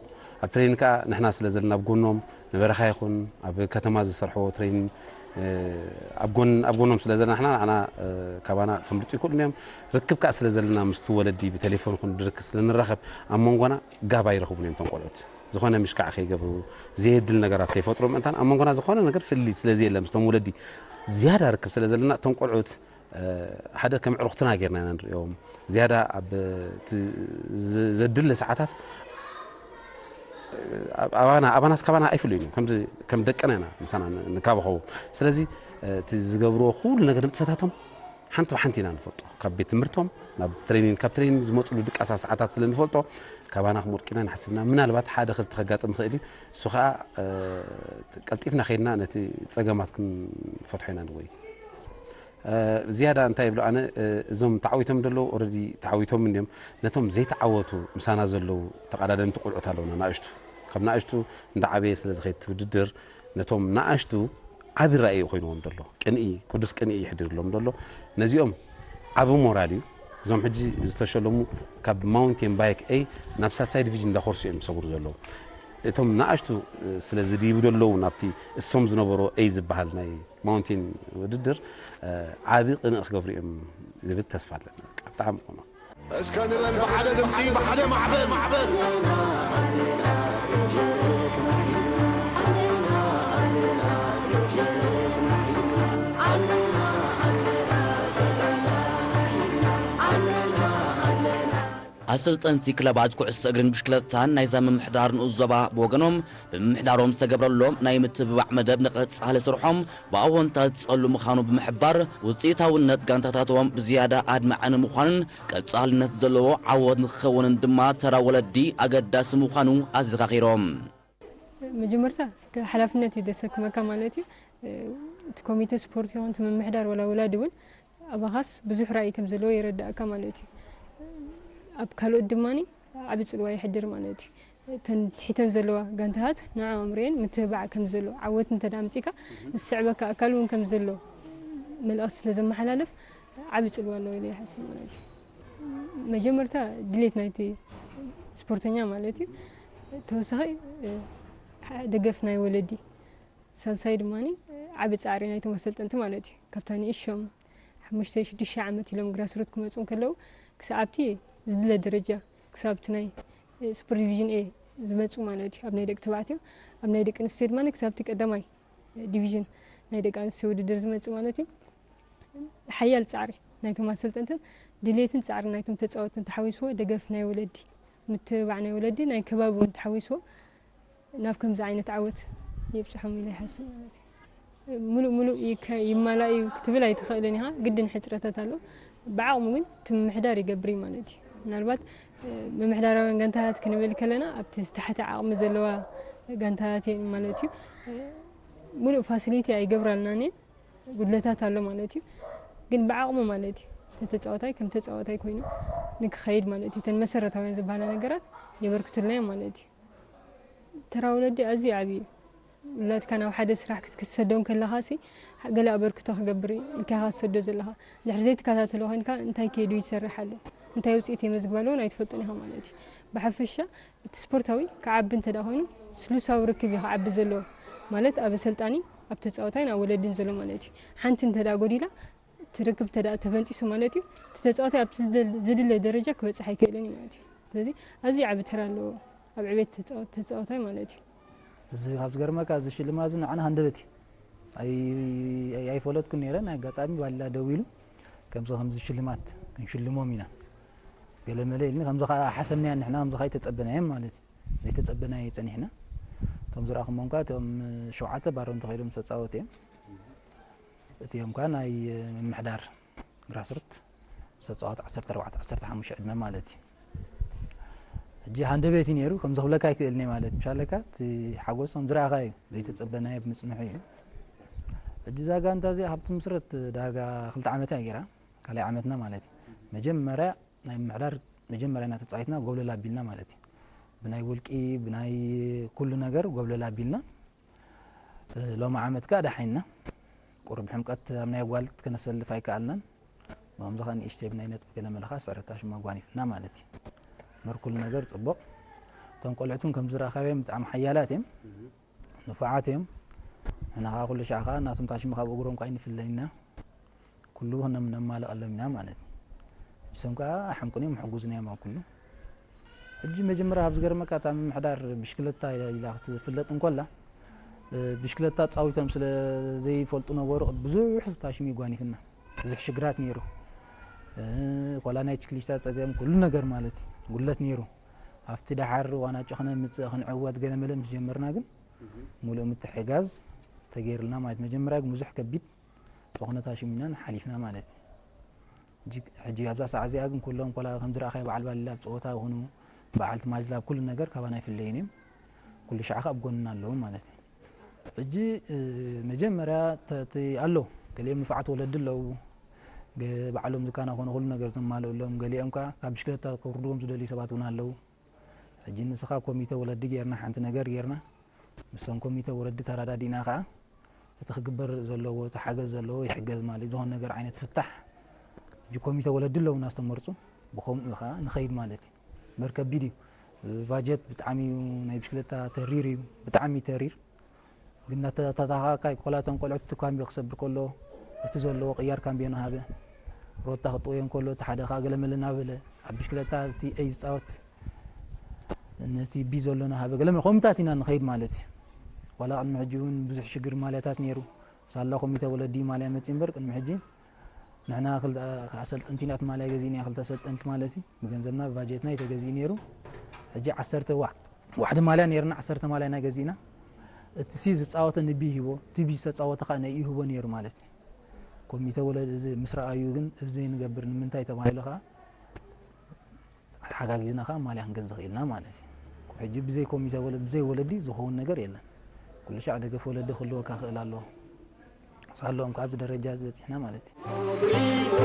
ኣብ ትሬኒን ከዓ ንሕና ስለ ዘለና ኣብ ጎኖም ንበረኻ ይኹን ኣብ ከተማ ዝሰርሕዎ ትሬኒን ኣብ ጎን ኣብ ጎኖም ስለ ዘለና ንሕና ንዓና ካባና ከምልጡ ይክእሉ እዮም። ርክብ ከዓ ስለ ዘለና ምስቲ ወለዲ ብቴሌፎን ይኹን ብርክብ ስለ ንራኸብ ኣብ መንጎና ጋብ ኣይረኽቡን እዮም እቶም ቆልዑት። ዝኾነ ምሽካዕ ከይገብሩ ዘየድል ነገራት ከይፈጥሩ ምእንታን ኣብ መንጎና ዝኾነ ነገር ፍልልይ ስለ ዘየለ ምስቶም ወለዲ ዝያዳ ርክብ ስለ ዘለና እቶም ቆልዑት ሓደ ከም ዕሩኽትና ጌርና ኢና ንሪኦም። ዝያዳ ኣብ ዘድሊ ሰዓታት ኣባና ኣባናስ ካባና ኣይፍሉይን እዮም። ከምዚ ከም ደቅና ኢና ምሳና ንካባኸቡ። ስለዚ እቲ ዝገብርዎ ኩሉ ነገር ንጥፈታቶም ሓንቲ ብሓንቲ ኢና ንፈልጦ። ካብ ቤት ትምህርቶም ናብ ትሬኒን ካብ ትሬኒን ዝመፅሉ ድቃሳ ሰዓታት ስለ ንፈልጦ ካባና ክመርቂና ንሓስብና ምናልባት ሓደ ክልተ ከጋጥም ይኽእል እዩ። እሱ ከዓ ቀልጢፍና ከይድና ነቲ ፀገማት ክንፈትሖ ኢና ንወይ ዝያዳ እንታይ ይብሉ ኣነ እዞም ተዓዊቶም ዘለዉ ኦረዲ ተዓዊቶም እንዲዮም። ነቶም ዘይተዓወቱ ምሳና ዘለዉ ተቐዳደምቲ ቆልዑት ኣለውና ናእሽቱ ካብ ናእሽቱ እንዳዓበየ ስለ ዝኸይድ ትውድድር ነቶም ናእሽቱ ዓቢ ራእይ ኮይንዎም ዘሎ ቅንኢ ቅዱስ ቅንኢ ይሕድርሎም ዘሎ። ነዚኦም ዓቢ ሞራል እዩ። እዞም ሕጂ ዝተሸለሙ ካብ ማውንቴን ባይክ ኤይ ናብ ሳልሳይ ዲቪዥን እንዳኮርሱ እዮም ዝሰግሩ ዘለዉ። እቶም ናእሽቱ ስለ ዝድይቡ ዘለዉ ናብቲ እሶም ዝነበሮ ኤይ ዝበሃል ናይ ማውንቴን ውድድር ዓቢ ቅንእ ክገብሩ እዮም ዝብል ተስፋ ኣለና። ብጣዕሚ ኾኖ እስከ ንበል ብሓደ ድምፂ ብሓደ ማዕበል ማዕበል ኣሰልጠንቲ ክለባት ኩዕሶ እግርን ብሽክለታን ናይዛ ምምሕዳር ንኡስ ዞባ ብወገኖም ብምምሕዳሮም ዝተገብረሎም ናይ ምትብባዕ መደብ ንቐጻሊ ስርሖም ብኣወንታ ዝጸሉ ምዃኑ ብምሕባር ውጽኢታውነት ጋንታታቶም ብዝያዳ ኣድማዒ ንምዃንን ቀጻልነት ዘለዎ ዓወት ንክኸውንን ድማ ተራ ወለዲ ኣገዳሲ ምዃኑ ኣዘኻኺሮም። መጀመርታ ሓላፍነት እዩ ደሰክመካ ማለት እዩ። እቲ ኮሚተ ስፖርት ይኹን እቲ ምምሕዳር ወላ ወላዲ እውን ኣባኻስ ብዙሕ ራእይ ከም ዘለዎ የረዳእካ ማለት እዩ። ኣብ ካልኦት ድማ ዓቢ ጽልዋ የሕድር ማለት እዩ። እተን ትሒተን ዘለዋ ጋንታታት ንዕኦም ርእየን ምትብባዕ ከም ዘሎ ዓወት እንተ ኣምጺካ ዝስዕበካ ኣካል እውን ከም ዘሎ መልእኽቲ ስለ ዘመሓላልፍ ዓቢ ጽልዋ ኣለዎ ኢለ ይሓስብ ማለት እዩ። መጀመርታ ድሌት ናይቲ ስፖርተኛ ማለት እዩ። ተወሳኺ ደገፍ ናይ ወለዲ ሳልሳይ ድማ ዓቢ ጻዕሪ ናይቶም ኣሰልጠንቲ ማለት እዩ። ካብታ ንእሾም ሓሙሽተ ሽዱሽተ ዓመት ኢሎም ግራስሩት ክመፁ እንከለዉ ክሳብ ኣብቲ ዝድለ ደረጃ ክሳብ ኣብቲ ናይ ሱፐር ዲቪዥን ኤ ዝመፁ ማለት እዩ። ኣብ ናይ ደቂ ተባዕትዮ ኣብ ናይ ደቂ ኣንስትዮ ድማ ክሳብ ኣብቲ ቀዳማይ ዲቪዥን ናይ ደቂ ኣንስትዮ ውድድር ዝመፁ ማለት እዩ። ሓያል ፃዕሪ ናይቶም ኣሰልጠንትን ድሌትን ፃዕሪ ናይቶም ተፃወትን ተሓዊስዎ ደገፍ ናይ ወለዲ ምትብባዕ ናይ ወለዲ ናይ ከባቢ እውን ተሓዊስዎ ናብ ከምዚ ዓይነት ዓወት የብፅሖም ኢለ ይሓስብ ማለት እዩ። ሙሉእ ሙሉእ ይከ- ይማላእ እዩ ክትብል ኣይትኽእልን ኢኻ፣ ግድን ሕፅረታት ኣሎ። ብዓቕሙ ግን እቲ ምምሕዳር ይገብር እዩ ማለት እዩ። ምናልባት ምምሕዳራውያን ጋንታታት ክንብል ከለና ኣብቲ ዝተሓተ ዓቕሚ ዘለዋ ጋንታታት እየን ማለት እዩ። ሙሉእ ፋሲሊቲ ኣይገብራልናን እየን፣ ጉድለታት ኣሎ ማለት እዩ። ግን ብዓቕሙ ማለት እዩ ተተፃዋታይ ከም ተፃዋታይ ኮይኑ ንክኸይድ ማለት እዩ እተን መሰረታውያን ዝበሃላ ነገራት የበርክቱልና እዮም ማለት እዩ። ተራ ወለዲ ኣዝዩ ዓብዪ እዩ። ውላድካ ናብ ሓደ ስራሕ ክትክሰዶም ከለኻ ሲ ገለ ኣበርክቶ ክገብር እዩ ኢልካ ኢኻ ትሰዶ ዘለኻ። ድሕሪ ዘይትከታተሎ ኮይንካ እንታይ ከይዱ ይሰርሕ ኣሎ እንታይ ውፅኢት የመዝግብ ኣሎ እውን ኣይትፈልጡን ኢኻ ማለት እዩ። ብሓፈሻ እቲ ስፖርታዊ ክዓቢ እንተ ደኣ ኮይኑ ስሉሳዊ ርክብ እዩ ክዓቢ ዘለዎ ማለት ኣብ ኣሰልጣኒ ኣብ ተፃወታይን ኣብ ወለድን ዘሎ ማለት እዩ። ሓንቲ እንተ ደኣ ጎዲላ እቲ ርክብ እንተ ደኣ ተበንጢሱ ማለት እዩ፣ እቲ ተጻዋታይ ኣብቲ ዝደል-፣ ዝድለ ደረጃ ክበጽሕ ኣይክእልን እዩ ማለት እዩ። ስለዚ ኣዝዩ ዓቢ ተራ ኣለዎ ኣብ ዕቤት ተጻወ-፣ ተጻዋታይ ማለት እዩ። እዚ ካብ ዝገርመካ፣ እዚ ሽልማት እዚ ንዓና ሃንደበት እዩ። ኣይ-፣ ኣይ-፣ ኣይፈለጥኩን ነይረ። ናይ ኣጋጣሚ ባላ ደዊሉ፣ "ከምዚ ከምዚ ሽልማት ክንሽልሞም ኢና፣ ገለ መለ" ኢልኒ። ከምዚ ከኣ ሓሰብናዮ ንሕና፣ ከምዚ ከኣ ኣይተጸበናዮን ማለት እዩ። ዘይተጸበናዮ ጸኒሕና። እቶም ዝረኣኹሞም ከኣ እቶም ሸውዓተ ባሮም ተኸይዶም ዝተጻወቱ እዮም። እቲኦም ከኣ ናይ ምምሕዳር ግራስሩት ዝተጻወቱ ዓሰርተ ኣርባዕተ ዓሰርተ ሓሙሽተ ዕድመ ማለት እዩ። ሕጂ ሃንደበት እዩ ነይሩ፣ ከምዚ ክብለካ ኣይክእልን እየ ማለት እዩ። ምሻለካ እቲ ሓጎስ ከም ዝረኣኻ እዩ፣ ዘይተጸበናዮ ብምጽንሑ እዩ። ሕጂ እዛ ጋንታ እዚኣ ካብ ትምስረት ዳርጋ ክልተ ዓመት እያ ገይራ፣ ካልኣይ ዓመትና ማለት እዩ። መጀመርያ ናይ ምምሕዳር መጀመርያ እናተጻወትና ጎብለል ኣቢልና ማለት እዩ። ብናይ ውልቂ፣ ብናይ ኩሉ ነገር ጎብለል ኣቢልና። እ፣ ሎሚ ዓመት ከኣ ደሓይና። ቁሩብ ሕምቀት ኣብ ናይ ኣጓልት ከነሰልፍ ኣይከኣልናን። ብኸምዚ ከኣ ንእሽተይ ብናይ ነጥቢ ገለ መለ ከኣ ስዕረታ ሽማ ጓኒፍና ማለት እዩ። እምበር ኩሉ ነገር ጽቡቕ። እቶም ቆልዑት እውን ከም ዝረኣኻዮም ብጣዕሚ ሓያላት እዮም። ንፉዓት እዮም። ንሕና ከኣ ኩሉ ሻዕ ከኣ ናቶም ታሽሚ ካብ እግሮም ከኣ ኣይንፍለይና። ኩሉ ነም-፣ ነማልኣሎም ኢና ማለት እዩ። ንሶም ከኣ ኣይሓምቁን እዮም፣ ምሕጉዝና እዮም ኣብ ኩሉ። ሕጂ መጀመርያ ካብ ዝገርመካ፣ እታ ምምሕዳር ብሽክለታ ኢላ ክትፍለጥ እንኮላ፣ እ፣ ብሽክለታ ጻዊቶም ስለ ዘይፈልጡ ነበሩ፣ ብዙሕ ታሽሚ ጓኒፍና። ብዙሕ ሽግራት ነይሩ። እ፣ ኮላ ናይ ችክሊስታ ጸገም፣ ኩሉ ነገር ማለት እዩ፣ ጉድለት ነይሩ። ኣብቲ ደሓር ዋና ጨኽነ ምጽእ ክንዕወት ገለ መለ ምስ ጀመርና ግን፣ ሙሉእ ምትሕጋዝ ተገይርልና ማለት። መጀመርያ ግን ብዙሕ ከቢድ ዝኾነ ታሽሚ ኢና ሓሊፍና ማለት እዩ። ሕጂ፣ ሕጂ ኣብዛ ሰዓት እዚኣ ግን ኩሎም ኮላ ከም ዝረኣኻዮ በዓል ባሊላ ኣብ ጸወታ ይኹኑ፣ በዓልቲ ማጅላ ኣብ ኩሉ ነገር ካባና ኣይፍለዩን እዮም። ኩሉ ሻዕ ከኣ ኣብ ጎንና ኣለዉ ማለት እዩ። ሕጂ፣ እ፣ መጀመርያ ተ-፣ እቲ ኣሎ፣ ገሊኦም ንፉዓት ወለዲ ኣለዉ፣ ገ-፣ ባዕሎም ዝከናኸኑ ኩሉ ነገር ዘማልኡሎም፣ ገሊኦም ከኣ ካብ ብሽክለታ ከውርድዎም ዝደልዩ ሰባት እውን ኣለዉ። ሕጂ ንስኻ ኮሚተ ወለዲ ጌርና፣ ሓንቲ ነገር ጌርና፣ ምስቶም ኮሚተ ወለዲ ተረዳዲእና ከኣ፣ እቲ ክግበር ዘለዎ፣ እቲ ሓገዝ ዘለዎ ይሕገዝ ማለት እዩ። ዝኾነ ነገር ዓይነት ፍታሕ፣ ሕጂ ኮሚተ ወለዲ ኣለዉና ዝተመርጹ፣ ብኸምኡ ከኣ ንኸይድ ማለት እዩ። እምበር ከቢድ እዩ። ባጀት ብጣዕሚ እዩ፣ ናይ ብሽክለታ ተሪር እዩ፣ ብጣዕሚ ተሪር። ግን እናተተኻኸልካ ኮላ እቶም ቆልዑት እቲ ካምብዮ ክሰብር ከሎ፣ እቲ ዘለዎ ቅያር ካምብዮ እናሃበ፣ ሮታ ክጥወዮ እንከሎ፣ እቲ ሓደ ከኣ ገለመለ እናበለ፣ ኣብ ብሽክለታ እቲ ኤይ ዝጻወት ነቲ ቢ ዘሎ እናሃበ፣ ገለመለ ከምኡታት ኢና ንኸይድ ማለት እዩ። ዋላ ቅድሚ ሕጂ እውን ብዙሕ ሽግር ማልያታት ነይሩ። ሳላ ኮሚተ ወለዲ ማልያ መጺኡ እምበር፣ ቅድሚ ሕጂ ንሕና ክልተ ኣሰልጠንቲ ኢና እቲ ማልያ ገዚእና፣ ክልተ ኣሰልጠንቲ ማለት እዩ። ብገንዘብና ብባጀትና እዩ ተገዚኡ ነይሩ። ሕጂ ዓሰርተ ዋ-፣ ዋሕዲ ማልያ ነይርና፣ ዓሰርተ ማልያ ኢና ገዚእና። እቲ ሲ ዝጻወተ ንቢ ይህቦ፣ እቲ ቢ ዝተጻወተ ከኣ ንኢ ይህቦ ነይሩ ማለት እዩ። ኮሚተ ወለዲ እዚ ምስ ረኣዩ ግን እዚ ዘይንገብር ንምንታይ ተባሂሉ ከኣ፣ ተሓጋጊዝና ከኣ ማልያ ክንገዝእ ኽኢልና ማለት እዩ። ሕጂ ብዘይ ኮሚተ ወለ-፣ ብዘይ ወለዲ ዝኸውን ነገር የለን። ኩሉ ሻዕ ደገፍ ወለዲ ክህልወካ ክእል ኣለዎ። ሳሎም ካብዚ ደረጃ እዚ በጺሕና ማለት እዩ።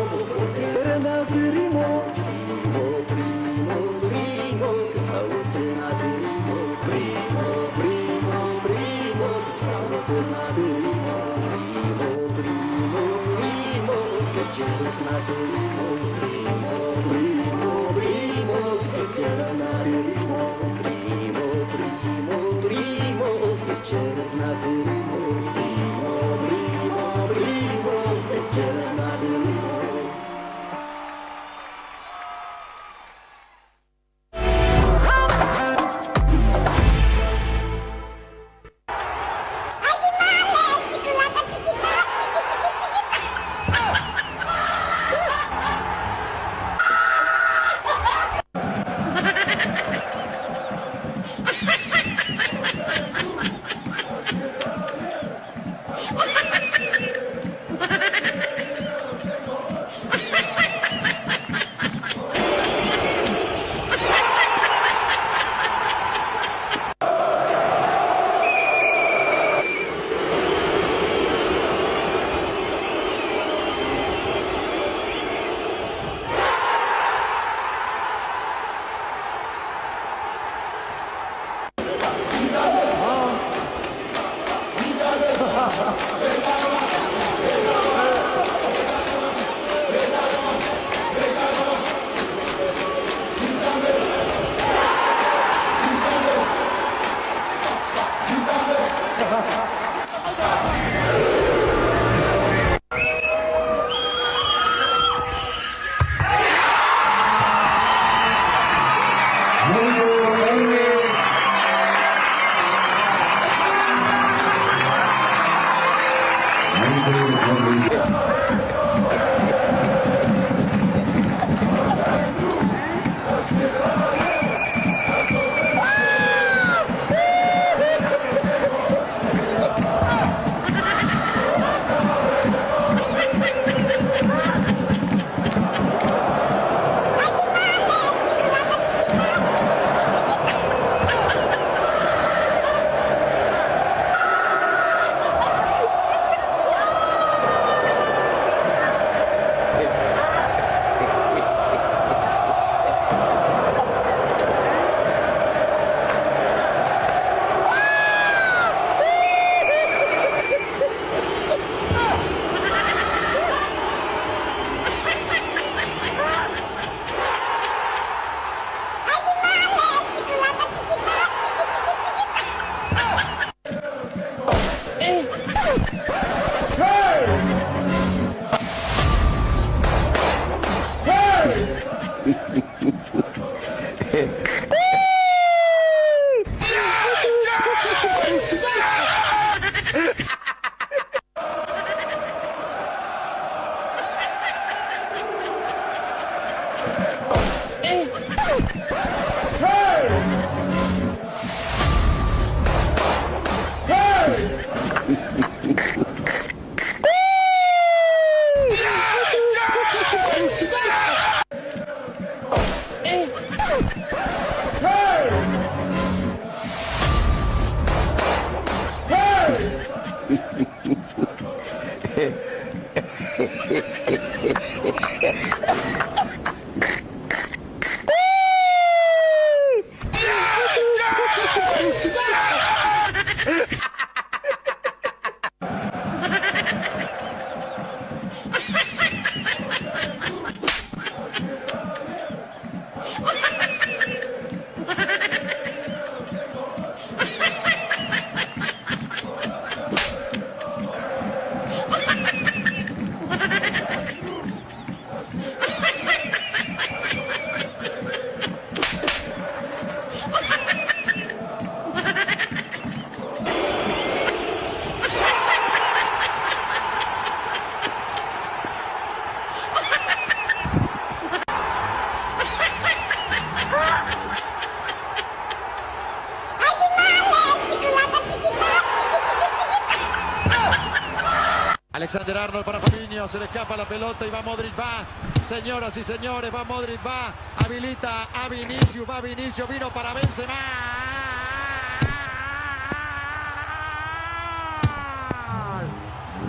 Alexander Arnold para Fabinho, se le escapa la pelota y va Modric, va. Señoras y señores, va Modric, va. Habilita a Vinicius, va Vinicius, vino para Benzema.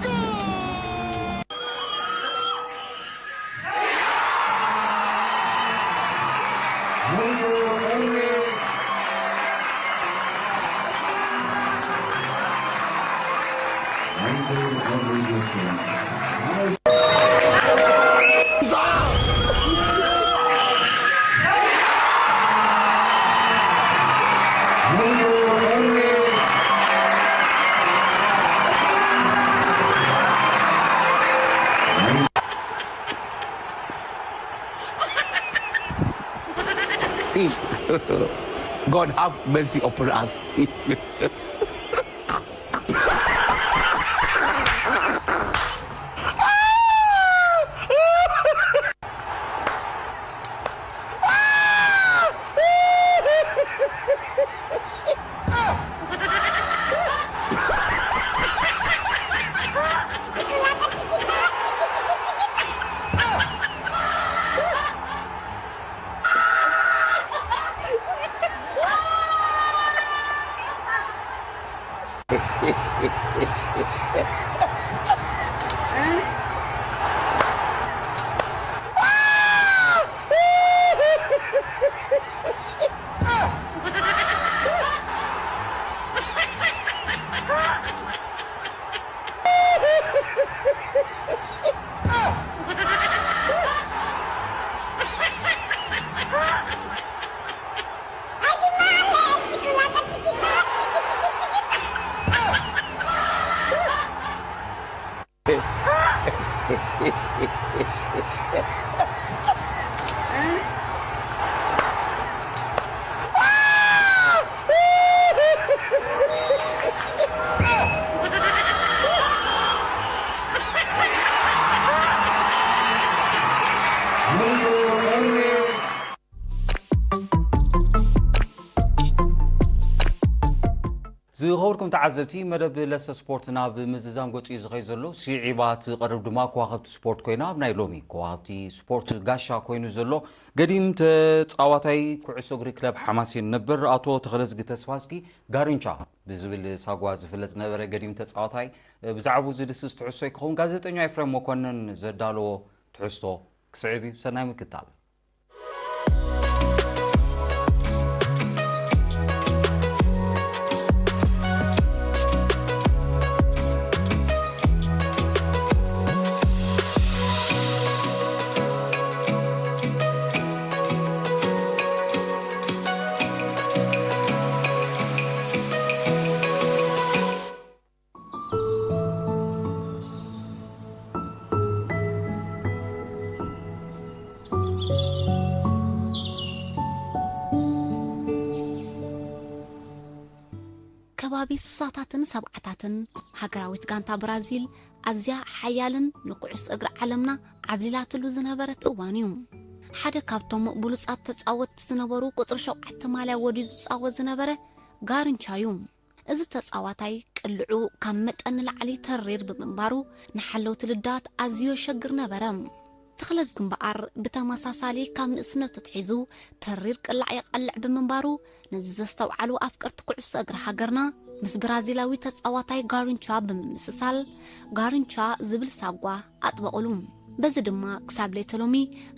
¡Gol! God have mercy upon us. ዝኸበርኩም ተዓዘብቲ፣ መደብ ለሰ ስፖርት ናብ ምዝዛም ገጹ እዩ ዝኸይድ ዘሎ። ስዒባ ትቐርብ ድማ ከዋኽብቲ ስፖርት ኮይና፣ ኣብ ናይ ሎሚ ከዋኽብቲ ስፖርት ጋሻ ኮይኑ ዘሎ ገዲም ተጻዋታይ ኩዕሶ እግሪ ክለብ ሓማሴን ነበር ኣቶ ተኽለዝጊ ተስፋዝጊ፣ ጋርንቻ ብዝብል ሳጓ ዝፍለጥ ዝነበረ ገዲም ተጻዋታይ፣ ብዛዕባኡ ዝድስስ ትሕዝቶ ይክኸውን። ጋዜጠኛ ኤፍሬም መኮንን ዘዳለዎ ትሕዝቶ ክስዕብ እዩ። ሰናይ ምክታል። ከባቢ ሱሳታትን ሰብዓታትን፣ ሃገራዊት ጋንታ ብራዚል ኣዝያ ሓያልን ንኩዕሶ እግሪ ዓለምና ዓብሊላትሉ ዝነበረት እዋን እዩ። ሓደ ካብቶም ብሉጻት ተጻወትቲ ዝነበሩ፣ ቁጽሪ ሸውዓተ ማልያ ወድዩ ዝጻወት ዝነበረ ጋርንቻ እዩ። እዚ ተጻዋታይ ቅልዑ ካብ መጠን ንላዕሊ ተሪር ብምንባሩ፣ ንሓለውቲ ልዳት ኣዝዩ የሸግር ነበረ። ተኽለዝጊ እምበኣር ብተመሳሳሊ ካብ ንእስነቱ ኣትሒዙ ተሪር ቅላዕ የቐልዕ ብምንባሩ፣ ነዚ ዘስተውዓሉ ኣፍቀርቲ ኩዕሶ እግሪ ሃገርና፣ ምስ ብራዚላዊ ተጻዋታይ ጋርንቻ ብምምስሳል፣ ጋርንቻ ዝብል ሳጓ ኣጥበቑሉ። በዚ ድማ ክሳብ ለይተ ሎሚ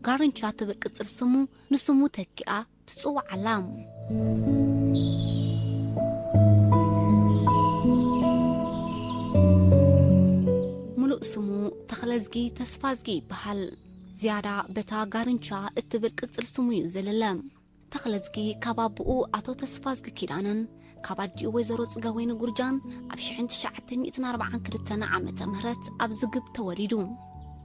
ጋርንቻ ትብል ቅጽል ስሙ ንስሙ ተኪኣ ትጽዋዕ ኣላ። ምሉእ ስሙ ተኽለዝጊ ተስፋዝጊ ይበሃል። ዝያዳ በታ ጋርንቻ እትብል ቅጽል ስሙ እዩ ዝልለ። ተኽለዝጊ ካብ ኣቦኡ ኣቶ ተስፋዝጊ ኪዳነን ካብ ኣዲኡ ወይዘሮ ጽገወይኒ ጉርጃን ኣብ ሽሕን ትሽዓተ ሚእትን ኣርባዓን ክልተን ዓመተ ምህረት ኣብ ዝግብ ተወሊዱ።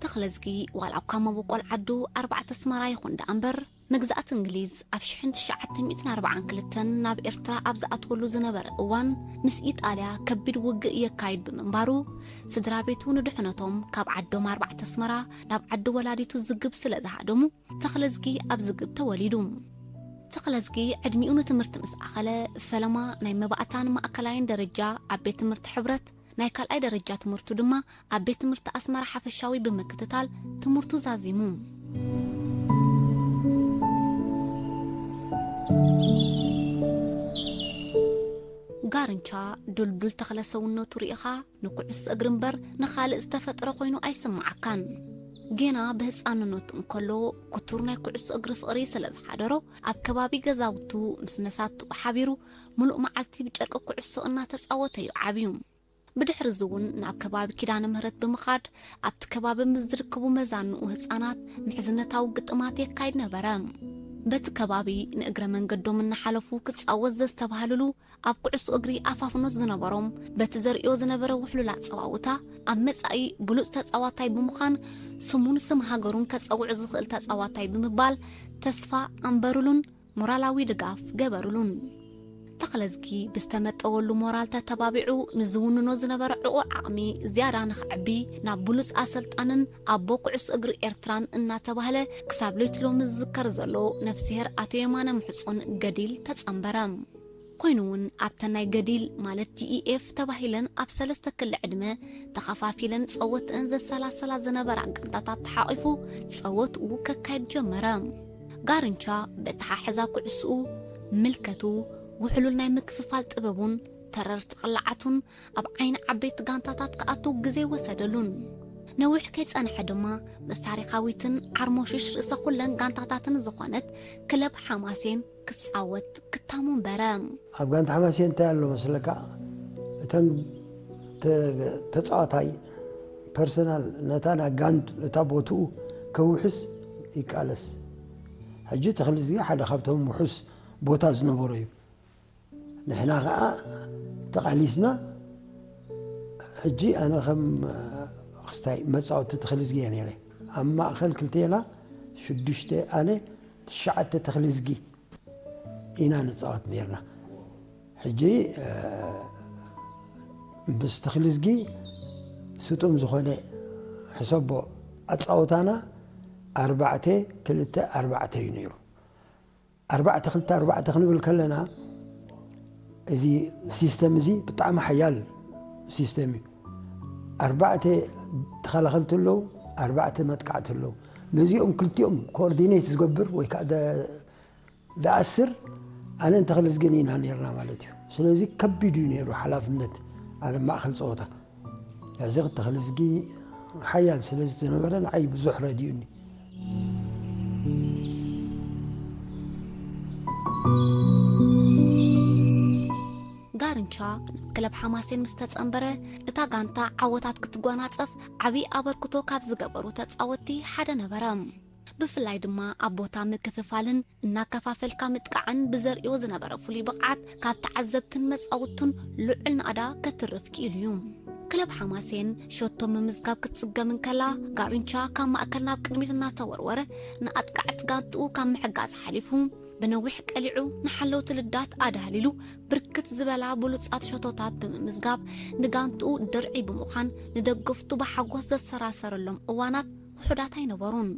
ተኽለዝጊ ዋላ እኳ መበቆል ዓዱ ኣርባዕተ ኣስመራ ይኹን ደኣ እምበር፣ መግዛእቲ እንግሊዝ ኣብ ሽሕን ትሽዓተ ሚእትን ኣርባዓን ክልተን ናብ ኤርትራ ኣብ ዝኣትወሉ ዝነበረ እዋን፣ ምስ ኢጣልያ ከቢድ ውግእ የካይድ ብምንባሩ፣ ስድራ ቤቱ ንድሕነቶም ካብ ዓዶም ኣርባዕተ ኣስመራ ናብ ዓዲ ወላዲቱ ዝግብ ስለ ዝሃደሙ፣ ተኽለዝጊ ኣብ ዝግብ ተወሊዱ። ተኽለዝጊ ዕድሚኡ ንትምህርቲ ምስ ኣኸለ፣ ፈለማ ናይ መባእታን ማእከላይን ደረጃ ኣብ ቤት ትምህርቲ ሕብረት፣ ናይ ካልኣይ ደረጃ ትምህርቱ ድማ ኣብ ቤት ትምህርቲ ኣስመራ ሓፈሻዊ ብምክትታል ትምህርቱ ዛዚሙ። ጋርንቻ ዱልዱል ተኽለ ሰውነቱ ርኢኻ ንኩዕሶ እግሪ እምበር ንኻልእ ዝተፈጥረ ኮይኑ ኣይስምዓካን። ጌና ብህፃንነቱ እንከሎ ክቱር ናይ ኩዕሶ እግሪ ፍቕሪ ስለ ዝሓደሮ፣ ኣብ ከባቢ ገዛውቱ ምስ መሳትኡ ሓቢሩ ምሉእ መዓልቲ ብጨርቂ ኩዕሶ እናተፃወተ እዩ ዓብዩ። ብድሕሪ እዚ እውን ናብ ከባቢ ኪዳነ ምህረት ብምኻድ ኣብቲ ከባቢ ምስ ዝርከቡ መዛንኡ ህፃናት ምሕዝነታዊ ግጥማት የካይድ ነበረ። በቲ ከባቢ ንእግረ መንገዶም እናሓለፉ ክፃወት ዘስተብሃልሉ ኣብ ኩዕሶ እግሪ ኣፋፍኖት ዝነበሮም፣ በቲ ዘርእዮ ዝነበረ ውሕሉል ኣጸዋውታ ኣብ መጻኢ ብሉጽ ተጻዋታይ ብምዃን ስሙን ስም ሃገሩን ከጸውዕ ዝኽእል ተጻዋታይ ብምባል ተስፋ ኣንበሩሉን ሞራላዊ ድጋፍ ገበሩሉን። ተኽለዝጊ ብዝተመጠወሉ ሞራል ተተባቢዑ ንዝውንኖ ዝነበረ ዕቑር ዓቕሚ ዝያዳ ንኽዕቢ ናብ ብሉጽ ኣሰልጣንን ኣቦ ኩዕሶ እግሪ ኤርትራን እናተባህለ ክሳብ ለይቲ ሎሚ ዝዝከር ዘሎ ነፍስሄር ኣቶ የማነ ምሕጹን ገዲል ተጸንበረ። ኮይኑ እውን ኣብተን ናይ ገዲል ማለት ዲኢኤፍ ተባሂለን ኣብ ሰለስተ ክሊ ዕድመ ተኸፋፊለን ጸወትአን ዘሰላሰላ ዝነበራ ጋንታታት ተሓቒፉ ጸወትኡ ከካይድ ጀመረ። ጋርንቻ በተሓሕዛ ኩዕስኡ፣ ምልከቱ፣ ውሕሉል ናይ ምክፍፋል ጥበቡን ተረርቲ ቅላዓቱን ኣብ ዓይኒ ዓበይቲ ጋንታታት ክኣቱ ግዜ ወሰደሉን። ነዊሕ ከይጸንሐ ድማ ምስ ታሪኻዊትን ዓርሞሽሽ ርእሰ ኩለን ጋንታታትን ዝኾነት ክለብ ሓማሴን ክጻወት ክታሙ እምበረ። ኣብ ጋንታ ሓማሴን እንታይ ኣሎ መስለካ? እተን ተ-፣ ተጻዋታይ ፐርሰናል ነታ ናይ ጋንት እታ ቦትኡ ከውሕስ ይቃለስ። ሕጂ ተኽሊዝጊ ሓደ ካብቶም ውሑስ ቦታ ዝነበሮ እዩ። ንሕና ኸዓ ተቓሊስና። ሕጂ ኣነ ከም ክስታይ መጻወቲ ተኽሊዝጊ እየ ነይረ። ኣብ ማእኸል ክልቴና ሽዱሽተ ኣነ ትሽዓተ ተኽሊዝጊ ኢና ንጻወት ነይርና። ሕጂ፣ እ፣ ምስ ተኽሊዝጊ ስጡም ዝኾነ ሕሰቦ ኣጻውታና ኣርባዕተ ክልተ ኣርባዕተ እዩ ነይሩ። ኣርባዕተ ክልተ ኣርባዕተ ክንብል ከለና፣ እዚ ሲስተም እዚ ብጣዕሚ ሓያል ሲስተም እዩ። ኣርባዕተ ተኸላኸልቲ ኣለዉ፣ ኣርባዕተ መጥቃዕቲ ኣለዉ። ነዚኦም ክልቲኦም ኮኦርዲኔት ዝገብር ወይ ከዓ ደ- ደኣስር ኣነን ተኽለዝጊን ኢና ነርና ማለት እዩ። ስለዚ ከቢድ እዩ ነይሩ ሓላፍነት ኣብ ማእኸል ፀወታ። እዚ ተኽለዝጊ ሓያል ስለ ዝነበረ ንዓይ ብዙሕ ረድዩኒ። ጋርንቻ ናብ ክለብ ሓማሴን ምስ ተጸንበረ፣ እታ ጋንታ ዓወታት ክትጓናጸፍ ዓቢ ኣበርክቶ ካብ ዝገበሩ ተጻወትቲ ሓደ ነበረ። ብፍላይ ድማ ኣብ ቦታ ምክፍፋልን እናከፋፈልካ ምጥቃዕን ብዘርእዮ ዝነበረ ፍሉይ ብቕዓት ካብ ተዓዘብትን መጻውቱን ልዑል ናእዳ ከትርፍ ክኢሉ እዩ። ክለብ ሓማሴን ሸቶ ምምዝጋብ ክትጽገም እንከላ፣ ጋርንቻ ካብ ማእከል ናብ ቅድሚት እናተወርወረ ንኣጥቃዕቲ ጋንትኡ ካብ ምሕጋዝ ሓሊፉ ብነዊሕ ቀሊዑ ንሓለውቲ ልዳት ኣዳህሊሉ ብርክት ዝበላ ብሉጻት ሸቶታት ብምምዝጋብ ንጋንትኡ ድርዒ ብምዃን ንደገፍቱ ብሓጎስ ዘሰራሰረሎም እዋናት ውሑዳት ኣይነበሩን።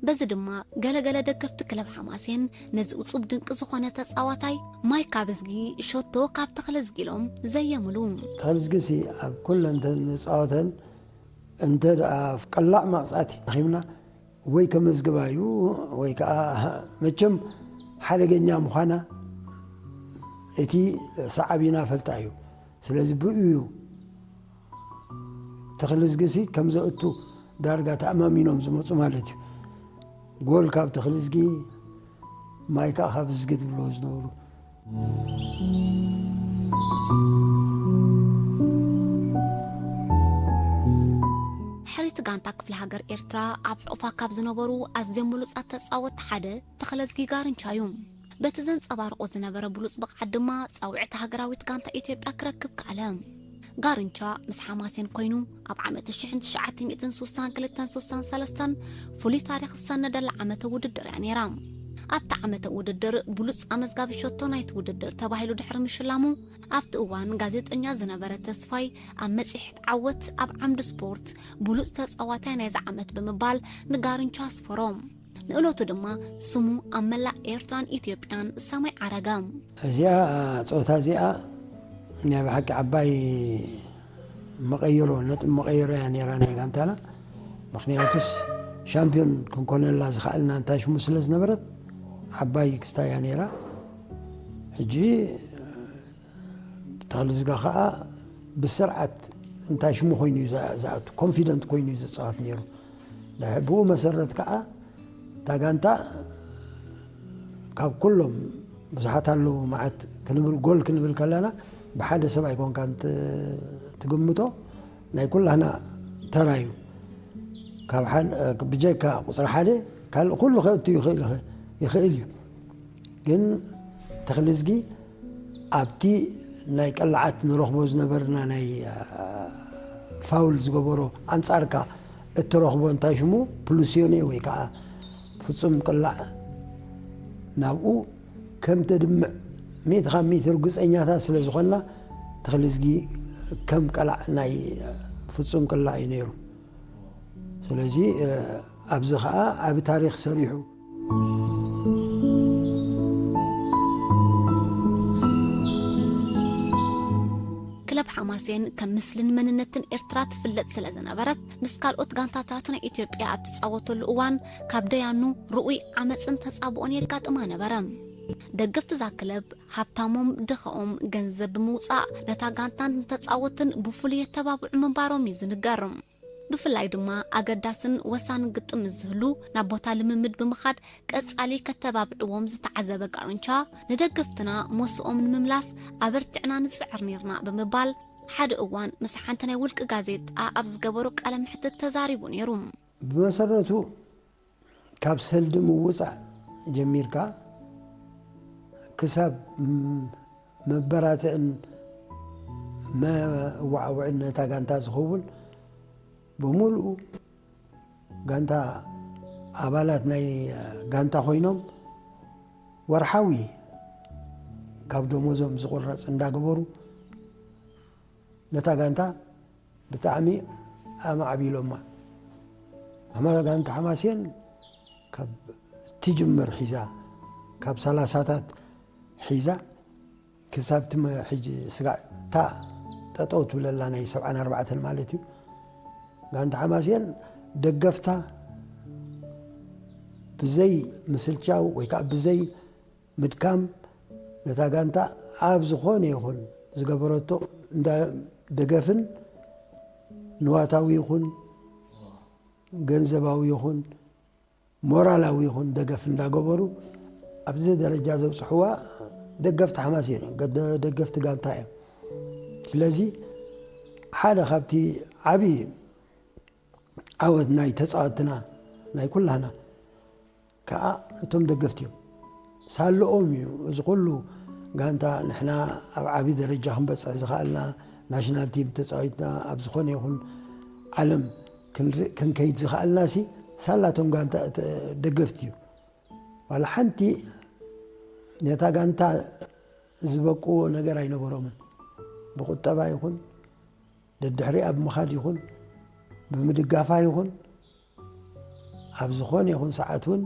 በዚ ድማ ገለገለ ደገፍቲ ክለብ ሓማሴን ነዚ እጹብ ድንቂ ዝኾነ ተጻዋታይ ማይክ ኣብዝጊ ሸቶ ካብ ተኽለዝጊ ኢሎም ዘየምሉ። ተኽለዝጊሲ ኣብ ኩለን ንጻወተን እንተ ደኣ ቀላዕ መቕጻዕቲ ረኺብና ወይ ከመዝግባ እዩ ወይ ከዓ መቸም ሓደገኛ ምዃና እቲ ሰዓቢና ፈልጣ እዩ። ስለዚ ብኡ እዩ ተኽልዝጊሲ ከም ዘእቱ ዳርጋ ተኣማሚኖም ዝመፁ ማለት እዩ። ጎል ካብ ተኽልዝጊ ማይ ከዓ ካብ ዝጊ ትብልዎ ዝነበሩ። ሕሪት ጋንታ ክፍለ ሃገር ኤርትራ ኣብ ሕቑፋ ካብ ዝነበሩ ኣዝዮም ብሉጻት ተጻወትቲ ሓደ ተኽለዝጊ ጋርንቻ እዩ። በቲ ዘንጸባርቆ ዝነበረ ብሉጽ ብቕዓት ድማ ጻውዒት ሃገራዊት ጋንታ ኢትዮጵያ ክረክብ ከኣለ። ጋርንቻ ምስ ሓማሴን ኮይኑ ኣብ ዓመት ሽሕን ትሽዓተ ሚእትን ስሳን ክልተን ስሳን ሰለስተን ፍሉይ ታሪኽ ዝሰነደላ ዓመተ ውድድር እያ ነይራ። ኣብቲ ዓመተ ውድድር ብሉጽ ኣመዝጋቢ ሸቶ ናይቲ ውድድር ተባሂሉ ድሕሪ ምሽላሙ ኣብቲ እዋን ጋዜጠኛ ዝነበረ ተስፋይ ኣብ መጽሔት ዓወት ኣብ ዓምዲ ስፖርት ብሉጽ ተጻዋታይ ናይዚ ዓመት ብምባል ንጋርንቻ ኣስፈሮ። ንእለቱ ድማ ስሙ ኣብ መላእ ኤርትራን ኢትዮጵያን ሰማይ ዓረገ። እዚኣ ጸወታ እዚኣ ናይ ብሓቂ ዓባይ መቐየሮ ነጥቢ መቐየሮ እያ ነይራ ናይ ጋንታና። ምኽንያቱስ ሻምፒዮን ክንኮነላ ዝኸኣልና እንታይ ሽሙ ስለ ዝነበረት ዓባይ ክስታ እያ ነይራ። ሕጂ ተኽልዝጋ ከዓ ብስርዓት እንታይ ሽሙ ኮይኑ እዩ ዝኣቱ፣ ኮንፊደንት ኮይኑ እዩ ዝፃወት ነይሩ። ብኡ መሰረት ከዓ እታ ጋንታ ካብ ኩሎም ብዙሓት ኣለዉ መዓት ክንብል ጎል ክንብል ከለና ብሓደ ሰብ ኣይኮንካን ትግምቶ፣ ናይ ኩላህና ተራ እዩ። ካብ ብጀካ ቁፅሪ ሓደ ካልእ ኩሉ ከእቱ ይኽእል እዩ። ግን ተኽልዝጊ ኣብቲ ናይ ቀላዓት ንረኽቦ ዝነበርና ናይ ፋውል ዝገበሮ ኣንጻርካ እትረኽቦ እንታይ ሽሙ ፕሉሲዮኔ ወይ ከዓ ፍጹም ቅላዕ ናብኡ ከም ተድምዕ ሚእቲ ካብ ሚእቲ ርግጸኛታት ስለ ዝኾንና ተኽልዝጊ ከም ቀላዕ ናይ ፍጹም ቅላዕ እዩ ነይሩ። ስለዚ ኣብዚ ከዓ ዓቢ ታሪኽ ሰሪሑ። ክለብ ሓማሴን ከም ምስልን መንነትን ኤርትራ ትፍለጥ ስለ ዝነበረት ምስ ካልኦት ጋንታታት ናይ ኢትዮጵያ ኣብ ትጻወተሉ እዋን ካብ ደያኑ ርኡይ ዓመፅን ተጻብኦን የጋጥማ ነበረ። ደገፍቲ እዛ ክለብ ሃብታሞም ድኻኦም ገንዘብ ብምውፃእ ነታ ጋንታን ንተጻወትን ብፍሉይ የተባብዑ ምንባሮም እዩ ዝንገር። ብፍላይ ድማ ኣገዳስን ወሳንን ግጥም ምስ ዝህሉ ናብ ቦታ ልምምድ ብምኻድ ቀጻሊ ከተባብዕዎም ዝተዓዘበ ጋርንቻ ንደገፍትና ሞስኦም ንምምላስ ኣበርቲዕና ንጽዕር ነይርና ብምባል ሓደ እዋን ምስ ሓንቲ ናይ ውልቂ ጋዜጣ ኣብ ዝገበሮ ቃለ መሕትት ተዛሪቡ ነይሩ። ብመሰረቱ ካብ ሰልዲ ምውፃእ ጀሚርካ ክሳብ መበራትዕን መዋዕውዕን ነታ ጋንታ ዝኸውን ብምሉኡ ጋንታ ኣባላት ናይ ጋንታ ኮይኖም ወርሓዊ ካብ ደሞዞም ዝቁረፅ እንዳገበሩ ነታ ጋንታ ብጣዕሚ ኣማዕቢሎማ። ኣማ ጋንታ ሓማሴን ካብ ትጅምር ሒዛ ካብ ሰላሳታት ሒዛ ክሳብ ትም ሕጂ ስጋዕ እታ ጠጠው ትብለላ ናይ ሰብዓን ኣርባዕተን ማለት እዩ። ጋንታ ሓማሴን ደገፍታ ብዘይ ምስልቻው ወይ ከዓ ብዘይ ምድካም ነታ ጋንታ ኣብ ዝኾነ ይኹን ዝገበረቶ እንዳ ደገፍን ንዋታዊ ይኹን ገንዘባዊ ይኹን ሞራላዊ ይኹን ደገፍ እንዳገበሩ ኣብዚ ደረጃ ዘብፅሕዋ ደገፍቲ ሓማሴን እዮም፣ ገደ-፣ ደገፍቲ ጋንታ እዮም። ስለዚ ሓደ ካብቲ ዓብዪ ዓወት ናይ ተፃወትና ናይ ኩላህና ከዓ እቶም ደገፍቲ እዮም። ሳልኦም እዩ እዚ ኩሉ ጋንታ ንሕና ኣብ ዓብዪ ደረጃ ክንበፅሕ ዝኸኣልና፣ ናሽናል ቲም ተፃዊትና ኣብ ዝኾነ ይኹን ዓለም ክንርኢ-፣ ክንከይድ ዝኸኣልና ሲ ሳላቶም ጋንታ ተ-፣ ደገፍቲ እዩ። ዋላ ሓንቲ ነታ ጋንታ ዝበቅዎ ነገር ኣይነበሮምን። ብቁጠባ ይኹን ደድሕሪኣ ብምኻድ ይኹን ብምድጋፋ ይኹን ኣብ ዝኾነ ይኹን ሰዓት እውን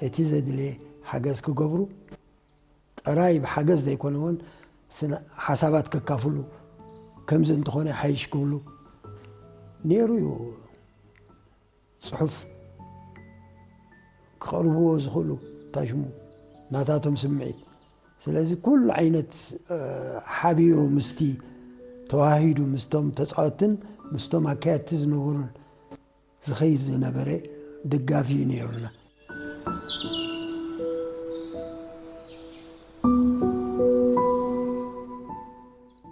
እቲ ዘድልየ ሓገዝ ክገብሩ ጥራይ ብሓገዝ ዘይኮነ እውን ስነ ሓሳባት ከካፍሉ ከምዚ እንተኾነ ሓይሽ ክብሉ ነይሩ እዩ። ጽሑፍ ክቐርብዎ ዝኽእሉ እንታይ ሽሙ ናታቶም ስምዒት። ስለዚ ኩሉ ዓይነት፣ እ፣ ሓቢሩ ምስቲ ተዋሂዱ ምስቶም ተጻወትን ምስቶም ኣካየድቲ ዝነበሩን ዝኸይድ ዝነበረ ደጋፊ እዩ ነይሩና።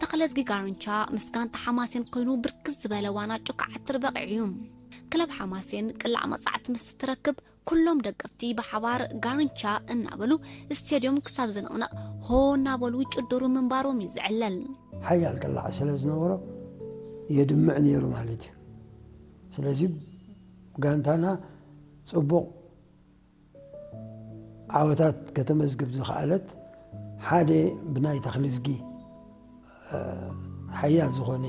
ተኽለዝጊ ጋርንቻ ምስ ጋንታ ሓማሴን ኮይኑ ብርክት ዝበለ ዋናጩ ክዓትር በቒዑ እዩ። ክለብ ሓማሴን ቅላዕ መጻዕቲ ምስ እትረክብ ኩሎም ደገፍቲ ብሓባር ጋርንቻ እናበሉ ስቴድዮም ክሳብ ዝንቕነቕ ሆ እናበሉ ይጭድሩ ምንባሮም እዩ ዝዕለል። ሓያል ቅላዕ ስለ ዝነበሮ የድምዕ ነይሩ ማለት እዩ። ስለዚ ጋንታና ጽቡቕ ዓወታት ከተመዝግብ ዝኸኣለት ሓደ ብናይ ተኽልዝጊ፣ እ፣ ሓያል ዝኾነ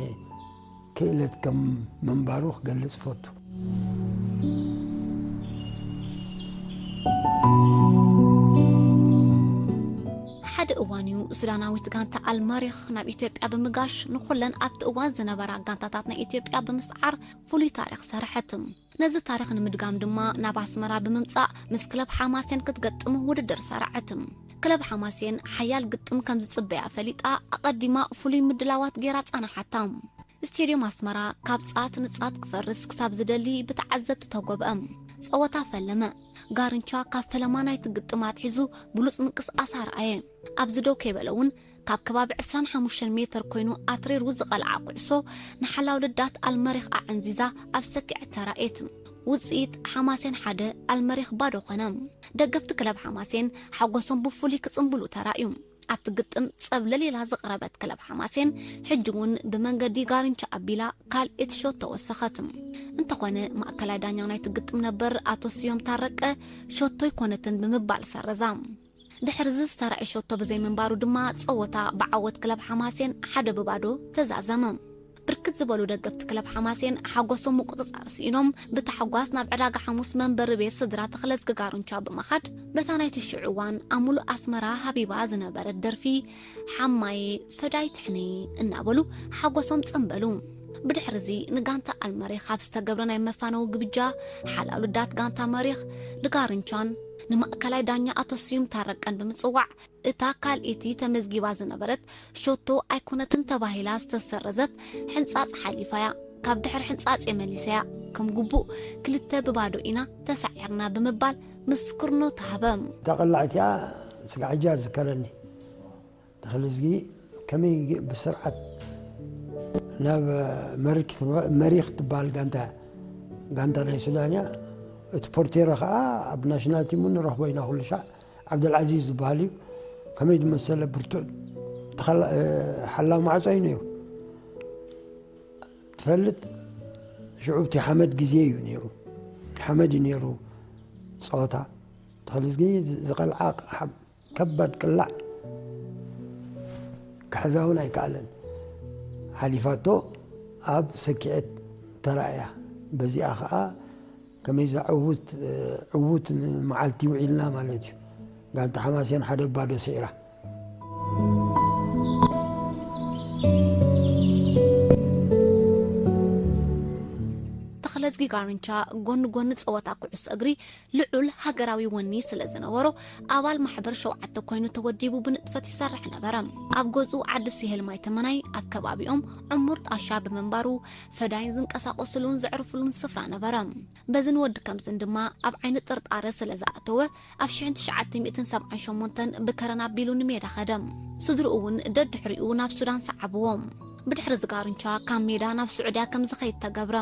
ክእለት ከም ምንባሩ ክገልጽ እፈቱ። ሓደ እዋን እዩ ሱዳናዊት ጋንታ ኣልመሪኽ ናብ ኢትዮጵያ ብምጋሽ ንኹለን ኣብቲ እዋን ዝነበራ ጋንታታት ናይ ኢትዮጵያ ብምስዓር ፍሉይ ታሪኽ ሰርሐት። ነዚ ታሪኽ ንምድጋም ድማ ናብ ኣስመራ ብምምጻእ ምስ ክለብ ሓማሴን ክትገጥም ውድድር ሰራዐት። ክለብ ሓማሴን ሓያል ግጥም ከም ዝጽበያ ፈሊጣ ኣቐዲማ ፍሉይ ምድላዋት ገይራ ጸናሓታ። ስቴድዮም ኣስመራ ካብ ጻት ንጻት ክፈርስ ክሳብ ዝደሊ ብተዓዘብቲ ተጎብአ። ጸወታ ፈለመ። ጋርንቻ ካብ ፈለማ ናይቲ ግጥም ኣትሒዙ ብሉጽ ምንቅስቓስ ኣርኣየ። ኣብዚ ደው ከይበለ እውን ካብ ከባቢ ዕስራን ሓሙሽተን ሜትር ኮይኑ ኣትሪሩ ዝቐልዓ ኩዕሶ ንሓላው ልዳት ኣልመሪኽ ኣዕንዚዛ ኣብ ሰኪዐት ተራእየት። ውጽኢት ሓማሴን ሓደ ኣልመሪኽ ባዶ ኮነ። ደገፍቲ ክለብ ሓማሴን ሓጎሶም ብፍሉይ ክጽንብሉ ተራእዩ። ኣብቲ ግጥም ጸብለል ኢላ ዝቕረበት ክለብ ሓማሴን ሕጂ እውን ብመንገዲ ጋርንቻ ኣቢላ ካልኤት ሾቶ ወሰኸት። እንተኾነ ማእከላይ ዳኛ ናይቲ ግጥም ነበር ኣቶ ስዮም ታረቀ ሾቶ ኣይኮነትን ብምባል ሰረዛ። ድሕሪ እዚ ዝተራእየ ሸቶ ብዘይምንባሩ ድማ ጸወታ ብዓወት ክለብ ሓማሴን ሓደ ብባዶ ተዛዘመ። ብርክት ዝበሉ ደገፍቲ ክለብ ሓማሴን ሓጎሶም ምቁጽጻር ስኢኖም ብታሕጓስ ናብ ዕዳጋ ሓሙስ መንበሪ ቤት ስድራ ተኽለዝጊ ጋርንቻ ብምኻድ በታ ናይቲ ሽዑ እዋን ኣብ ሙሉእ ኣስመራ ሃቢባ ዝነበረት ደርፊ ሓማየ ፈዳይ ትሕነይ እናበሉ ሓጎሶም ጸንበሉ። ብድሕርዚ ንጋንታ ኣልመሪኽ ኣብ ዝተገብረ ናይ መፋነዊ ግብጃ ሓላሉ ዳት ጋንታ መሪኽ ንጋርንቻን ንማእከላይ ዳኛ ኣቶ ስዩም ታረቀን ብምጽዋዕ እታ ካልኤቲ ተመዝጊባ ዝነበረት ሸቶ ኣይኮነትን ተባሂላ ዝተሰረዘት ሕንጻጽ ሓሊፋያ። ካብ ድሕሪ ሕንጻጽ የመሊሰያ ከም ግቡእ ክልተ ብባዶ ኢና ተሳዒርና ብምባል ምስክርኖ ተሃበ። እታ ቀላዕ እቲኣ ስጋዕ ሕጂ እያ ዝዝከረኒ። ተኽልዝጊ ከመይ ግ-፣ ብስርዓት ናብ መሪክ ትበ-፣ መሪክ ትበሃል ጋንታ፣ ጋንታ ናይ ሱዳን እያ። እቲ ፖርቴሮ ኸዓ ኣብ ናሽናል ቲም እውን ንረኽቦ ኢና ኩሉ ሻዕ። ዓብደልዓዚዝ ዝበሃል እዩ። ከመይ ዝመሰለ ብርቱዕ ተኸላ-፣ እ፣ ሓላው ማዕጾ እዩ ነይሩ። ትፈልጥ፣ ሽዑ እቲ ሓመድ ግዜ እዩ ነይሩ። ሓመድ እዩ ነይሩ ጸወታ። ተኽልዝጊ ዝ-፣ ዝቐልዓ ሓ-፣ ከባድ ቅላዕ ክሕዛ እውን ኣይከኣለን። ሓሊፋቶ ኣብ ሰኪዐት ተራእያ። በዚኣ ኸዓ ከመይዛ ዕዉት፣ ዕዉት መዓልቲ ውዒልና ማለት እዩ። ጋንታ ሓማሴን ሓደ ባዶ ስዒራ። እዝጊ ጋርንቻ ጎኒ ጎኒ ጸወታ ኩዕሶ እግሪ ልዑል ሃገራዊ ወኒ ስለ ዝነበሮ፣ ኣባል ማሕበር ሸውዓተ ኮይኑ ተወዲቡ ብንጥፈት ይሰርሕ ነበረ። ኣብ ገዝኡ ዓዲ ስሄል ማይ ተመናይ ኣብ ከባቢኦም ዕሙር ጣሻ ብምንባሩ፣ ፈዳይን ዝንቀሳቐስሉን ዘዕርፍሉን ስፍራ ነበረ። በዝን ወዲ ከምዝን ድማ ኣብ ዓይኒ ጥርጣረ ስለ ዝኣተወ፣ ኣብ ሽሕን ትሽዓተ ሚእትን ሰብዓን ሸሞንተን ብከረን ኣቢሉ ንሜዳ ኸደ። ስድርኡ እውን ደድሕሪኡ ናብ ሱዳን ሰዓብዎም። ብድሕሪ እዚ ጋርንቻ ካብ ሜዳ ናብ ስዑድያ ከም ዝኸይድ ተገብረ።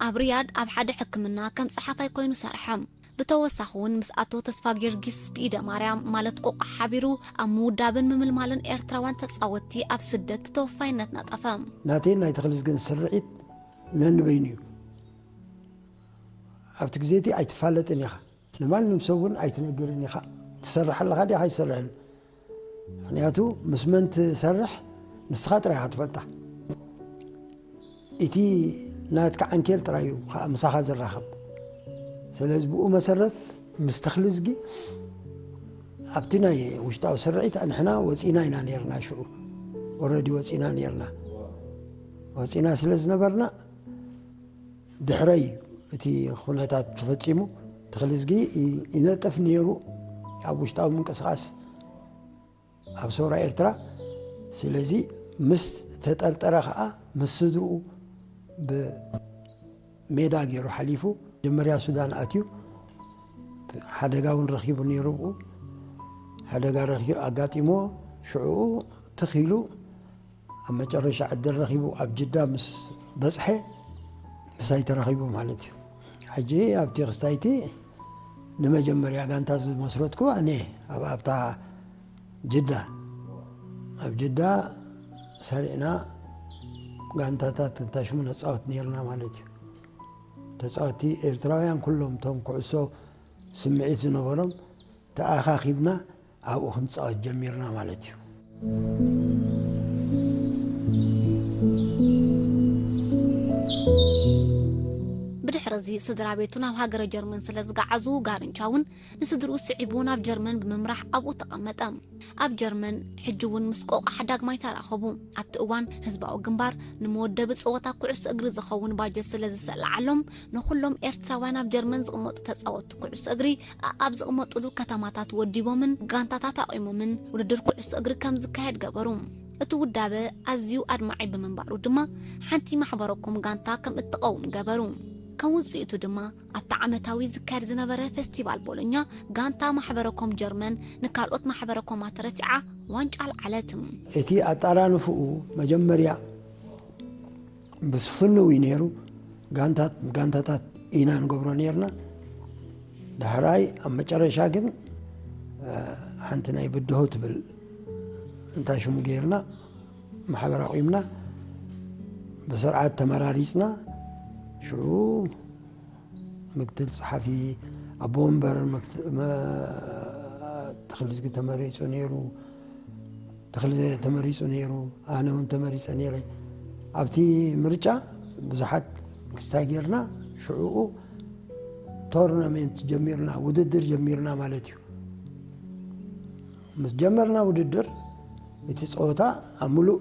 ኣብ ሪያድ ኣብ ሓደ ሕክምና ከም ጸሓፋይ ኮይኑ ሰርሐ። ብተወሳኺ እውን ምስ ኣቶ ተስፋ ጊዮርጊስ ብኢደ ማርያም ማለት ቆቋ ሓቢሩ ኣብ ምውዳብን ምምልማልን ኤርትራውያን ተጻወትቲ ኣብ ስደት ብተወፋይነት ነጠፈ። ናተይን ናይ ተኽልዝግን ስርዒት ነንበይኑ እዩ። ኣብቲ ግዜ እቲ ኣይትፋለጥን ኢኻ። ንማንም ሰብ እውን ኣይትነግርን ኢኻ። ትሰርሕ ኣለኻ ዲኻ ኣይትሰርሕን? ምኽንያቱ ምስ መን ትሰርሕ ንስኻ ጥራይ ኢኻ ትፈልጣ። እቲ ናትካ ዓንኬል ጥራይ እዩ ከዓ ምሳኻ ዝራኸብ። ስለዚ ብኡ መሰረት ምስ ተኽልዝጊ ኣብቲ ናይ ውሽጣዊ ስርዒት ንሕና ወፂና ኢና ነርና። ሽዑ ወረዲ ወፂና ነርና። ወፂና ስለ ዝነበርና ድሕረይ እቲ ኩነታት ተፈጺሙ ተኽልዝጊ ይ- ይነጥፍ ነይሩ። ኣብ ውሽጣዊ ምንቅስቓስ ኣብ ሰውራ ኤርትራ። ስለዚ ምስ ተጠርጠረ ኸኣ ምስ ስድርኡ ብሜዳ ገይሩ ሓሊፉ። መጀመርያ ሱዳን ኣትዩ። ሓደጋ እውን ረኺቡ ነይሩ። ብኡ ሓደጋ ረኺቡ ኣጋጢሞ ሽዕኡ ትኽ ኢሉ ኣብ መጨረሻ ዕድል ረኺቡ ኣብ ጅዳ ምስ በጽሐ ምሳይ ተራኺቡ ማለት እዩ። ሕጂ ኣብቲ ክስታይቲ ንመጀመርያ ጋንታ ዝመስረትኩ ኣነ ኣብ ኣብታ ጅዳ ኣብ ጅዳ ሰሪዕና ጋንታታት እንታሽሙ ነጻወት ነይርና ማለት እዩ። ተጻወቲ ኤርትራውያን ኩሎም እቶም ኩዕሶ ስምዒት ዝነበሮም ተኣኻኺብና ኣብኡ ክንጻወት ጀሚርና ማለት እዩ። ብድሕሪ እዚ ስድራ ቤቱ ናብ ሃገረ ጀርመን ስለ ዝገዓዙ ጋርንቻ እውን ንስድርኡ ስዒቡ ናብ ጀርመን ብምምራሕ ኣብኡ ተቐመጠ። ኣብ ጀርመን ሕጂ እውን ምስ ቆቋሕ ዳግማይ ተራኸቡ። ኣብቲ እዋን ህዝባዊ ግንባር ንመወደቢ ጸወታ ኩዕሶ እግሪ ዝኸውን ባጀት ስለ ዝሰለዓሎም ንኹሎም ኤርትራውያን ኣብ ጀርመን ዝቕመጡ ተጻወትቲ ኩዕሶ እግሪ ኣብ ዝቕመጥሉ ከተማታት ወዲቦምን ጋንታታት ኣቒሞምን ውድድር ኩዕሶ እግሪ ከም ዝካየድ ገበሩ። እቲ ውዳበ ኣዝዩ ኣድማዒ ብምንባሩ ድማ ሓንቲ ማሕበረኮም ጋንታ ከም እትቐውም ገበሩ። ከም ውጽኢቱ ድማ ኣብቲ ዓመታዊ ዝካየድ ዝነበረ ፌስቲቫል ቦሎኛ ጋንታ ማሕበረኮም ጀርመን ንካልኦት ማሕበረኮማት ረቲዓ ዋንጫ ኣልዓለት። እቲ ኣጣራንፍኡ መጀመርያ ብስፍንው እዩ ነይሩ። ጋንታት ጋንታታት ኢና ንገብሮ ነይርና። ዳሕራይ ኣብ መጨረሻ ግን ሓንቲ ናይ ብድሆ ትብል እንታይ ሽሙ ገይርና ማሕበር ኣቑምና ብስርዓት ተመራሪፅና። ሽዑ ምክትል ፀሓፊ ኣቦ ወንበር ተኽልዝጊ ተመሪፁ ነይሩ። ተኽልዘ ተመሪፁ ነይሩ። ኣነ እውን ተመሪፀ ነይረ። ኣብቲ ምርጫ ብዙሓት ክስታይ ጌርና ሽዕኡ ቶርናሜንት ጀሚርና፣ ውድድር ጀሚርና ማለት እዩ። ምስ ጀመርና ውድድር እቲ ፀወታ ኣብ ሙሉእ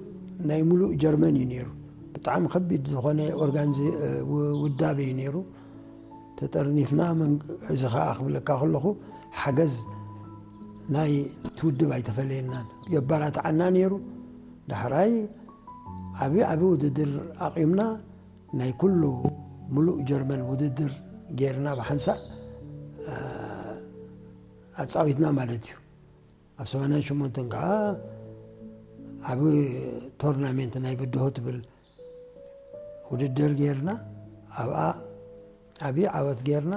ናይ ሙሉእ ጀርመን እዩ ነይሩ። ብጣዕሚ ከቢድ ዝኾነ ኦርጋንዚ ውዳበ እዩ ነይሩ። ተጠርኒፍና እዚ ከዓ ክብለካ ከለኹ ሓገዝ ናይ ትውድብ ኣይተፈለየናን። የባራትዓና ነይሩ። ዳሕራይ ዓብ ዓብ ውድድር ኣቂምና ናይ ኩሉ ሙሉእ ጀርመን ውድድር ጌርና ብሓንሳእ ኣፃዊትና ማለት እዩ። ኣብ ሰማንያን ሸሞንተን ከዓ ዓብ ቶርናሜንት ናይ ብድሆ ትብል ውድድር ጌርና ኣብኣ ዓብ ዓወት ጌርና።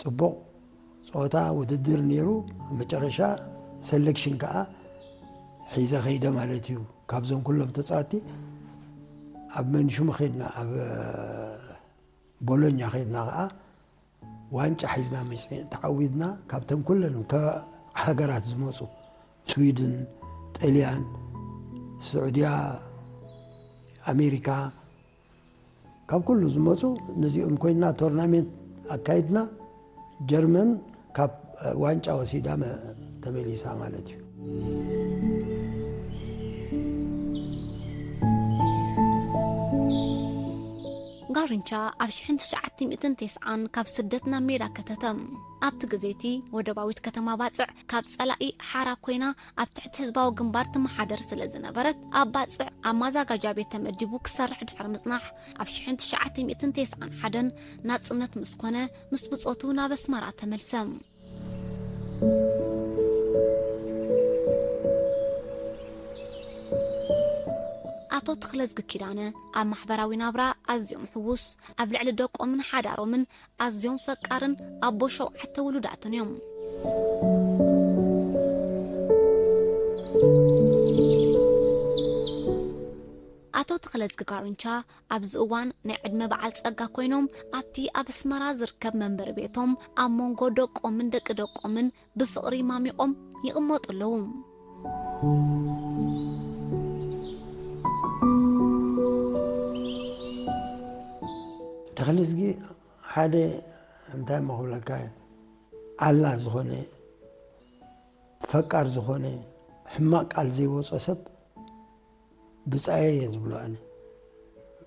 ፅቡቕ ፀወታ ውድድር ነይሩ። ኣብ መጨረሻ ሰለክሽን ከዓ ሒዘ ከይደ ማለት እዩ። ካብዞም ኩሎም ተፃወቲ ኣብ መንሽሙ ከድና ኣብ ቦሎኛ ከድና ከዓ ዋንጫ ሒዝና መፂ ተዓዊድና። ካብተን ኩለን ሃገራት ዝመፁ ስዊድን፣ ጥልያን፣ ስዑድያ፣ ኣሜሪካ ካብ ኩሉ ዝመፁ ነዚኦም ኮይና ቶርናሜንት ኣካይድና። ጀርመን ካብ ዋንጫ ወሲዳ ተመሊሳ ማለት እዩ። ጋሪንቻ ኣብ ሽሕን ትሽዓተ ሚእትን ተስዓን ካብ ስደት ናብ ሜዳ ከተተ። ኣብቲ ግዜ እቲ ወደባዊት ከተማ ባጽዕ ካብ ጸላኢ ሓራ ኮይና ኣብ ትሕቲ ህዝባዊ ግንባር ትመሓደር ስለ ዝነበረት፣ ኣብ ባጽዕ ኣብ ማዛጋጃ ቤት ተመዲቡ ክሰርሕ ድሕሪ ምጽናሕ፣ ኣብ ሽሕን ትሽዓተ ሚእትን ተስዓን ሓደን ናጽነት ምስ ኮነ፣ ምስ ብጾቱ ናብ ኣስመራ ተመልሰ። ኣቶ ተኽለዝጊ ኪዳነ ኣብ ማሕበራዊ ናብራ ኣዝዮም ሕዉስ፣ ኣብ ልዕሊ ደቆምን ሓዳሮምን ኣዝዮም ፈቃርን ኣቦ ሸውዓተ ውሉዳትን እዮም። ኣቶ ተኽለዝጊ ጋሪንቻ ኣብዚ እዋን ናይ ዕድመ በዓል ጸጋ ኮይኖም፣ ኣብቲ ኣብ ኣስመራ ዝርከብ መንበሪ ቤቶም ኣብ መንጎ ደቆምን ደቂ ደቆምን ብፍቕሪ ማሚቖም ይቕመጡ ኣለዉ። ተኽለዝጊ ሓደ፣ እንታይ እሞ ክብለካ፣ ዓላ ዝኾነ፣ ፈቃር ዝኾነ፣ ሕማቕ ቃል ዘይወጾ ሰብ ብጻየ እየ ዝብሎ ኣነ።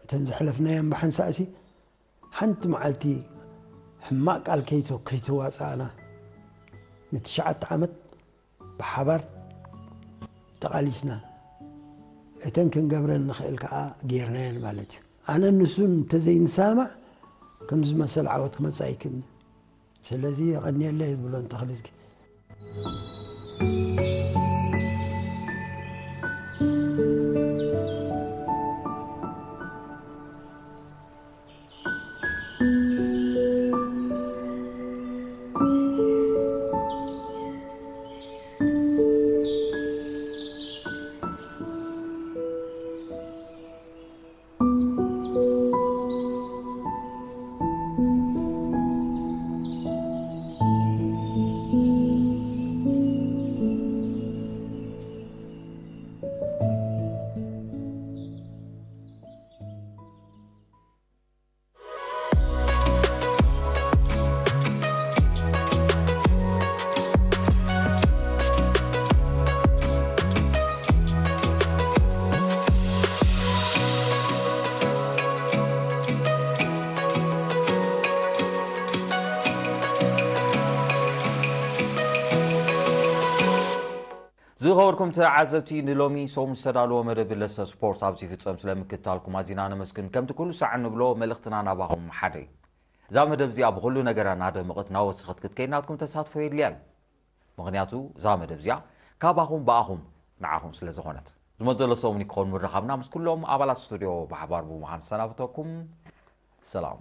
እተን ዘሕለፍናየን ብሓንሳእሲ ሓንቲ መዓልቲ ሕማቕ ቃል ከይተ-፣ ከይተዋጻእና፣ ንትሽዓተ ዓመት ብሓባር ተቓሊስና፣ እተን ክንገብረን ንኽእል ከኣ ጌርናየን ማለት እዩ። ኣነን ንሱን እንተዘይንሰማማዕ፣ ከምዚ መሰል ዓወት ክመጽእ ኣይክእልን። ስለዚ የቐንየለይ እየ ዝብሎ ንተኽለዝጊ። ዝኸበርኩም ተዓዘብቲ፣ ንሎሚ ሰሙን ዝተዳለወ መደብ ለሰ ስፖርት ኣብዚ ይፍጸም። ስለምክትታልኩም ኣዚና ነመስግን። ከምቲ ኩሉ ሳዕ እንብሎ፣ መልእኽትና ናባኹም ሓደ እዩ። እዛ መደብ እዚኣ ብኹሉ ነገራ እናደመቐት እናወሰኸት ክትከይድ ናትኩም ተሳትፎ የድልያ እዩ። ምኽንያቱ እዛ መደብ እዚኣ ካባኹም ብኣኹም ንዓኹም ስለ ዝኾነት። ዝመጽእ ዘሎ ሰሙን ክኸውን ምርኻብና ምስ ኩሎም ኣባላት ስቱድዮ ብሓባር ብምዃን ሰናብተኩም። ሰላም።